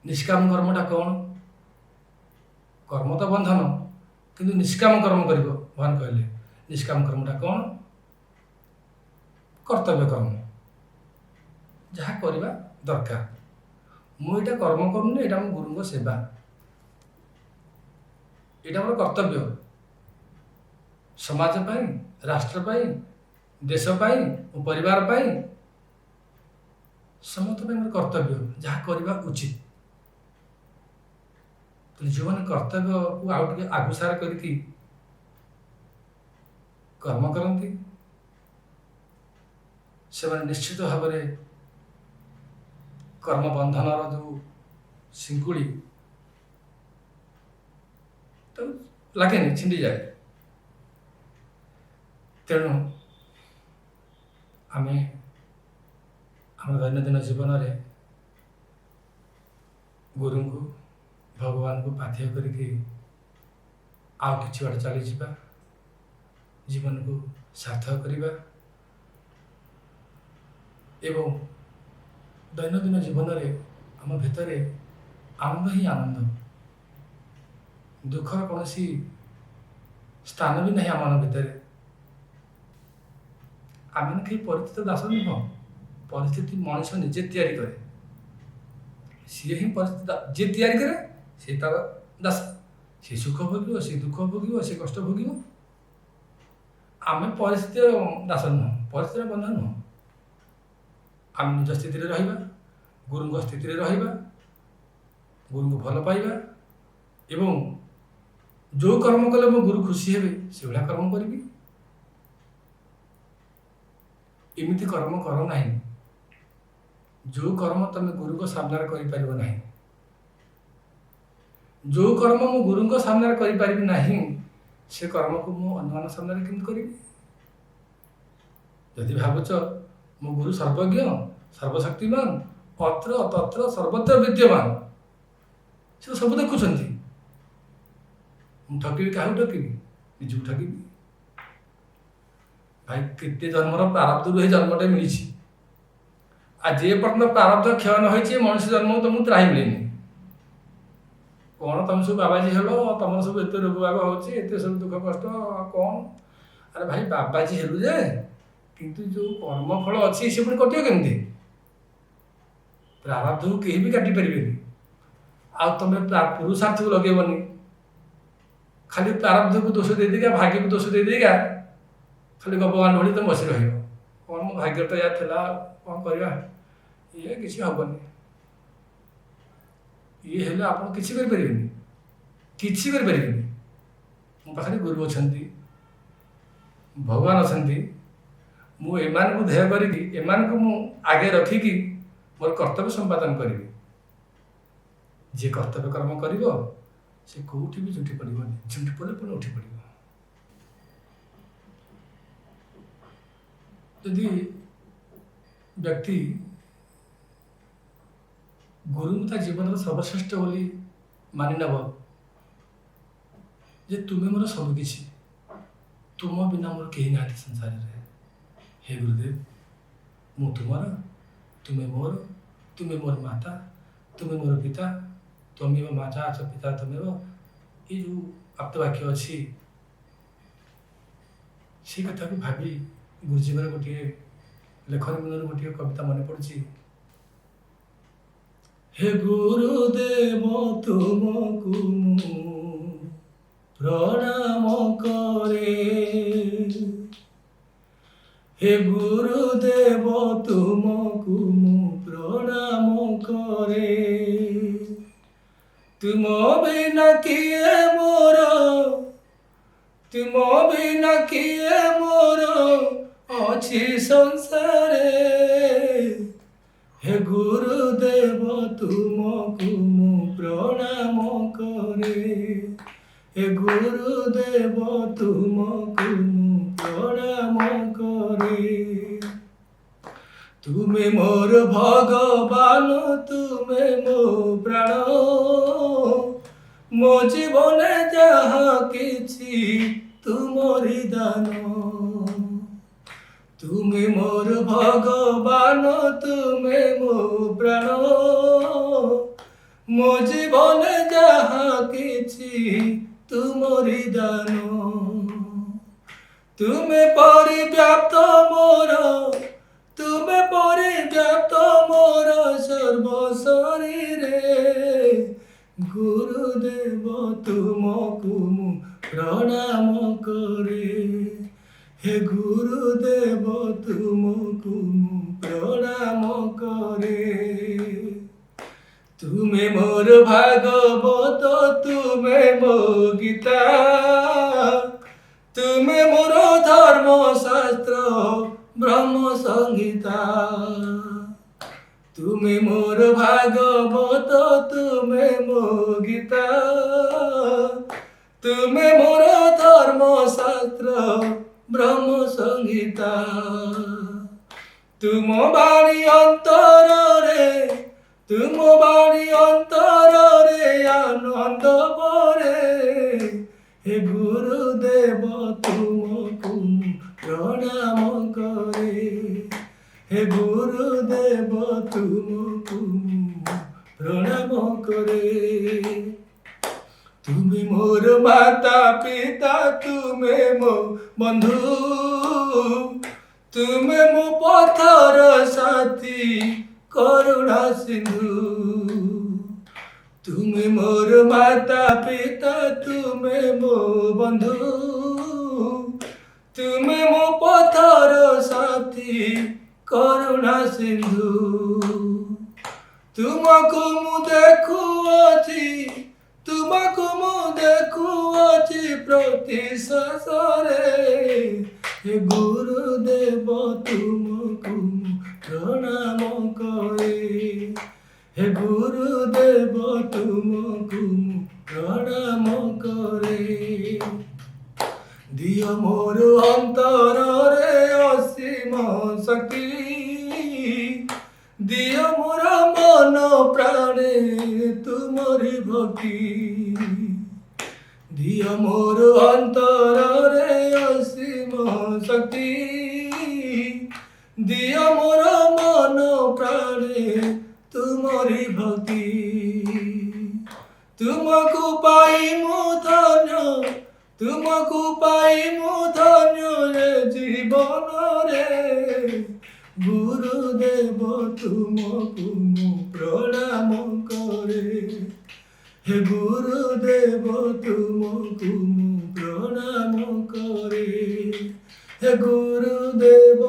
ନିଷ୍କାମ କର୍ମଟା କ'ଣ? କର୍ମ ତ ବନ୍ଧନ, କିନ୍ତୁ ନିଷ୍କାମ କର୍ମ କରିବ। ଭଗବାନ କହିଲେ ନିଷ୍କାମ କର୍ମଟା କ'ଣ? କର୍ତ୍ତବ୍ୟ କର୍ମ, ଯାହା କରିବା ଦରକାର। ମୁଁ ଏଇଟା କର୍ମ କରୁନି, ଏଇଟା ମୋ ଗୁରୁଙ୍କ ସେବା, ଏଇଟା ମୋର କର୍ତ୍ତବ୍ୟ। ସମାଜ ପାଇଁ, ରାଷ୍ଟ୍ର ପାଇଁ, ଦେଶ ପାଇଁ, ମୋ ପରିବାର ପାଇଁ, ସମସ୍ତ ପାଇଁ ମୋର କର୍ତ୍ତବ୍ୟ, ଯାହା କରିବା ଉଚିତ। ତେଣୁ ଯେଉଁମାନେ କର୍ତ୍ତବ୍ୟକୁ ଆଉ ଟିକେ ଆଗୁସାର କରିକି କର୍ମ କରନ୍ତି, ସେମାନେ ନିଶ୍ଚିତ ଭାବରେ କର୍ମ ବନ୍ଧନର ଯେଉଁ ଶିଙ୍କୁଳି ତ ଲାଗେନି, ଛିଣ୍ଡିଯାଏ। ତେଣୁ ଆମେ ଆମ ଦୈନନ୍ଦିନ ଜୀବନରେ ଗୁରୁଙ୍କୁ, ଭଗବାନଙ୍କୁ ପାଥେୟ କରିକି ଆଉ କିଛି ବାଟ ଚାଲିଯିବା, ଜୀବନକୁ ସାର୍ଥକ କରିବା ଏବଂ ଦୈନନ୍ଦିନ ଜୀବନରେ ଆମ ଭିତରେ ଆନନ୍ଦ ହିଁ ଆନନ୍ଦ, ଦୁଃଖର କୌଣସି ସ୍ଥାନ ବି ନାହିଁ ଆମ ଭିତରେ। ଆମେ କେହି ପରିସ୍ଥିତିର ଦାସ ନୁହଁ। ପରିସ୍ଥିତି ମଣିଷ ନିଜେ ତିଆରି କରେ, ସିଏ ହିଁ ପରିସ୍ଥିତି ଯିଏ ତିଆରି କରେ ସିଏ ତାର ଦାସ। ସିଏ ସୁଖ ଭୋଗିବ, ସିଏ ଦୁଃଖ ଭୋଗିବ, ସିଏ କଷ୍ଟ ଭୋଗିବ। ଆମେ ପରିସ୍ଥିତିର ଦାସ ନୁହଁ, ପରିସ୍ଥିତିର ବନ୍ଧ ନୁହଁ। ଆମେ ନିଜ ସ୍ଥିତିରେ ରହିବା, ଗୁରୁଙ୍କ ସ୍ଥିତିରେ ରହିବା, ଗୁରୁଙ୍କୁ ଭଲ ପାଇବା ଏବଂ ଯେଉଁ କର୍ମ କଲେ ମୋ ଗୁରୁ ଖୁସି ହେବେ ସେଭଳିଆ କର୍ମ କରିବି। ଏମିତି କର୍ମ କର ନାହିଁ ଯେଉଁ କର୍ମ ତମେ ଗୁରୁଙ୍କ ସାମ୍ନାରେ କରିପାରିବ ନାହିଁ। ଯେଉଁ କର୍ମ ମୁଁ ଗୁରୁଙ୍କ ସାମ୍ନାରେ କରିପାରିବି ନାହିଁ, ସେ କର୍ମକୁ ମୁଁ ଅନ୍ୟମାନଙ୍କ ସାମ୍ନାରେ କେମିତି କରିବି? ଯଦି ଭାବୁଛ ମୋ ଗୁରୁ ସର୍ବଜ୍ଞ, ସର୍ବଶକ୍ତିମାନ, ଅତ୍ର ତତ୍ର ସର୍ବତ୍ର ବିଦ୍ୟମାନ, ସେ ତ ସବୁ ଦେଖୁଛନ୍ତି, ମୁଁ ଠକିବି? କାହାକୁ ଠକିବି? ନିଜକୁ ଠକିବି। ଭାଇ, କେତେ ଜନ୍ମର ପ୍ରାରବ୍ଧରୁ ଏହି ଜନ୍ମଟା ମିଳିଛି। ଆଉ ଯେ ପର୍ଯ୍ୟନ୍ତ ପ୍ରାରବ୍ଧ କ୍ଷୟ ନ ହେଇଛି, ମଣିଷ ଜନ୍ମକୁ ତମକୁ ତ୍ରାହି ମିଳିନି। କ'ଣ ତମେ ସବୁ ବାବାଜୀ ହେଲ, ତମର ସବୁ ଏତେ ରୋଗ ବାଗ ହେଉଛି, ଏତେ ସବୁ ଦୁଃଖ କଷ୍ଟ କ'ଣ? ଆରେ ଭାଇ, ବାବାଜୀ ହେଲୁ ଯେ, କିନ୍ତୁ ଯେଉଁ କର୍ମଫଳ ଅଛି ସେ ପୁଣି କଟିବ କେମିତି? ପ୍ରାରବ୍ଧକୁ କେହି ବି କାଟି ପାରିବେନି। ଆଉ ତମେ ପୁରୁଷାର୍ଥକୁ ଲଗେଇବନି, ଖାଲି ପ୍ରାରବ୍ଧକୁ ଦୋଷ ଦେଇଦେଇକା, ଭାଗ୍ୟକୁ ଦୋଷ ଦେଇଦେଇକା ଖାଲି ଗପ ଗାଣ୍ଡ ଭଳି ତମେ ବସି ରହିବ। କ'ଣ ମୋ ଭାଗ୍ୟ ତ ୟା ଥିଲା, କ'ଣ କରିବା, ଇଏ କିଛି ହେବନି। ଇଏ ହେଲେ ଆପଣ କିଛି କରିପାରିବେନି, କିଛି କରିପାରିବେନି। ମୋ ପାଖରେ ଗୁରୁ ଅଛନ୍ତି, ଭଗବାନ ଅଛନ୍ତି, ମୁଁ ଏମାନଙ୍କୁ ଧ୍ୟେୟ କରିକି, ଏମାନଙ୍କୁ ମୁଁ ଆଗେ ରଖିକି ମୋର କର୍ତ୍ତବ୍ୟ ସମ୍ପାଦନ କରିବି। ଯିଏ କର୍ତ୍ତବ୍ୟ କର୍ମ କରିବ ସେ କେଉଁଠି ବି ଝୁଣ୍ଟି ପଡ଼ିବନି, ଝୁଣ୍ଟି ପଡ଼ିଲେ ପୁଣି ଉଠି ପଡ଼ିବ। ଯଦି ବ୍ୟକ୍ତି ଗୁରୁଙ୍କୁ ତା ଜୀବନର ସର୍ବଶ୍ରେଷ୍ଠ ବୋଲି ମାନି ନେବ ଯେ ତୁମେ ମୋର ସବୁକିଛି, ତୁମ ବିନା ମୋର କେହି ନାହାନ୍ତି ସଂସାରରେ, ହେ ଗୁରୁଦେବ ମୁଁ ତୁମର, ତୁମେ ମୋର, ତୁମେ ମୋର ମାତା, ତୁମେ ମୋର ପିତା, ତ୍ୱମେବ ମାତା ଚ ପିତା ତ୍ୱମେବ, ଏ ଯେଉଁ ଆପ୍ତବାକ୍ୟ ଅଛି ସେ କଥାକୁ ଭାବି ଗୁରୁଜୀଙ୍କର ଗୋଟିଏ ଲେଖନୀ ମନରୁ ଗୋଟିଏ କବିତା ମନେ ପଡ଼ୁଛି। ହେ ଗୁରୁଦେବ, ତୁମକୁ ମୁଁ ପ୍ରଣାମ କରେ। ହେ ଗୁରୁଦେବ, ତୁମକୁ ମୁଁ ପ୍ରଣାମ କରେ। ତୁମ ବିନା କିଏ ମୋର, ତୁମ ବିନା କିଏ ମୋର ଅଛି ସଂସାରେ? ହେ ଗୁରୁଦେବ, ତୁମକୁ ମୁଁ ପ୍ରଣାମ କରେ। ହେ ଗୁରୁଦେବ, ତୁମକୁ ମୁଁ ପ୍ରଣାମ କରେ। ତୁମେ ମୋର ଭଗବାନ, ତୁମେ ମୋ ପ୍ରାଣ। ମୋ ଜୀବନେ ଯାହା କିଛି ତୁମରି ଦାନ। ତୁମେ ମୋର ଭଗବାନ, ତୁମେ ମୋ ପ୍ରାଣ। ମୋ ଜୀବନେ ଯାହା କିଛି ତୁମରି ଦାନ। ତୁମେ ପରିବ୍ୟାପ୍ତ ମୋର, ତୁମେ ପରିବ୍ୟାପ୍ତ ମୋର ସର୍ବ ଶରୀରେ। ଗୁରୁଦେବ, ତୁମକୁ ମୁଁ ପ୍ରଣାମ କରେ। ହେ ଗୁରୁଦେବ, ତୁମକୁ ମୁଁ ପ୍ରଣାମ କରେ। ତୁମେ ମୋର ଭାଗବତ, ତୁମେ ମୋ ଗୀତା। ତୁମେ ମୋର ଧର୍ମଶାସ୍ତ୍ର, ବ୍ରହ୍ମ ସଂହିତା। ତୁମେ ମୋର ଭାଗବତ, ତୁମେ ମୋ ଗୀତା। ତୁମେ ମୋର ଧର୍ମଶାସ୍ତ୍ର, ବ୍ରହ୍ମ ସଂହିତା। ତୁମ ବାଣୀ ଅନ୍ତରରେ, ତୁମ ବାଣୀ ଅନ୍ତରରେ ଆନନ୍ଦ ଭରେ। ହେ ଗୁରୁଦେବ, ତୁମକୁ ମୁଁ ପ୍ରଣାମ କରେ। ହେ ଗୁରୁଦେବ, ତୁମକୁ ମୁଁ ପ୍ରଣାମ କରେ। ତୁମେ ମୋର ମାତା ପିତା, ତୁମେ ମୋ ବନ୍ଧୁ। ତୁମେ ମୋ ପଥର ସାଥୀ, କରୁଣା ସିନ୍ଧୁ। ତୁମେ ମୋର ମାତା ପିତା, ତୁମେ ମୋ ବନ୍ଧୁ। ତୁମେ ମୋ ପଥର ସାଥୀ, କରୁଣା ସିନ୍ଧୁ। ତୁମକୁ ମୁଁ ଦେଖୁଅଛି, ତୁମକୁ ମୁଁ ଦେଖୁଅଛି ପ୍ରତି ଶ୍ୱାସରେ। ହେ ଗୁରୁଦେବ, ତୁମକୁ ମୁଁ ପ୍ରଣାମ କରେ। ହେ ଗୁରୁଦେବ, ତୁମକୁ ମୁଁ ପ୍ରଣାମ କରେ। ଦିଅ ମୋର ଅନ୍ତରରେ ଅସୀମ ଶକ୍ତି। ଦିଅ ମୋର ମନ ପ୍ରାଣେ ତୁମରି ଭକ୍ତି। ଦିଅ ମୋର ଅନ୍ତରରେ ଅସୀମ ଶକ୍ତି। ଦିଅ ମୋର ମନ ପ୍ରାଣେ ତୁମରି ଭକ୍ତି। ତୁମକୁ ପାଇ ମୁଁ ଧନ୍ୟ, ତୁମକୁ ପାଇ ମୁଁ ଧନ୍ୟ ଏ ଜୀବନରେ। ଗୁରୁଦେବ, ତୁମକୁ ମୁଁ ପ୍ରଣାମ କରେ। ହେ ଗୁରୁଦେବ, ତୁମକୁ ମୁଁ ପ୍ରଣାମ କରେ। ହେ ଗୁରୁଦେବ,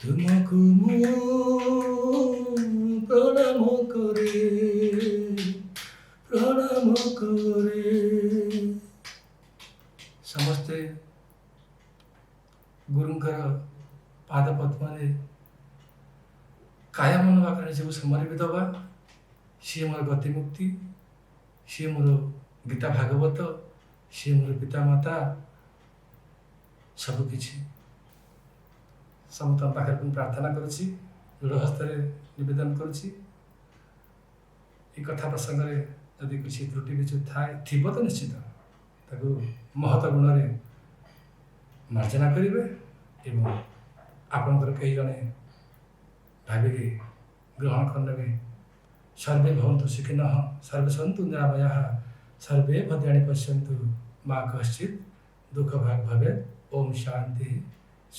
ତୁମକୁ ମୁଁ ପ୍ରଣାମ କରେ, ପ୍ରଣାମ କରେ। ସମସ୍ତେ ଗୁରୁଙ୍କର ପାଦ ପଦ୍ମରେ କାୟା ମନ ବାକ୍ୟରେ ନିଜକୁ ସମର୍ପିତ ଦେବା। ସିଏ ମୋର ଗତିମୁକ୍ତି, ସିଏ ମୋର ଗୀତା ଭାଗବତ, ସିଏ ମୋର ପିତାମାତା, ସବୁକିଛି। ସମସ୍ତଙ୍କ ପାଖରେ ମୁଁ ପ୍ରାର୍ଥନା କରୁଛି, ଦୃଢ଼ ହସ୍ତରେ ନିବେଦନ କରୁଛି। ଏ କଥା ପ୍ରସଙ୍ଗରେ ଯଦି କିଛି ତ୍ରୁଟି ବିଚ୍ୟୁତି ଥାଏ, ଥିବ ତ ନିଶ୍ଚିତ, ତାକୁ ମହତ ଗୁଣରେ ମାର୍ଜନା କରିବେ ଏବଂ ଆପଣଙ୍କର କେହି ଜଣେ ଭାବିକି ଗ୍ରହଣ କରିନେବେ। ସର୍ବେ ଭବନ୍ତୁ ସୁଖିନଃ, ସର୍ବେ ସନ୍ତୁ ନିରାମୟାଃ, ସର୍ବେ ଭଦ୍ରାଣି ପଶ୍ୟନ୍ତୁ, ମା କଶ୍ଚିତ୍ ଦୁଃଖ ଭାଗ ଭବେତ୍। ଓମ୍ ଶାନ୍ତି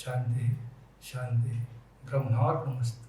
ଶାନ୍ତି ଶାନ୍ତି। ବ୍ରହ୍ମାର୍ପଣମସ୍ତୁ।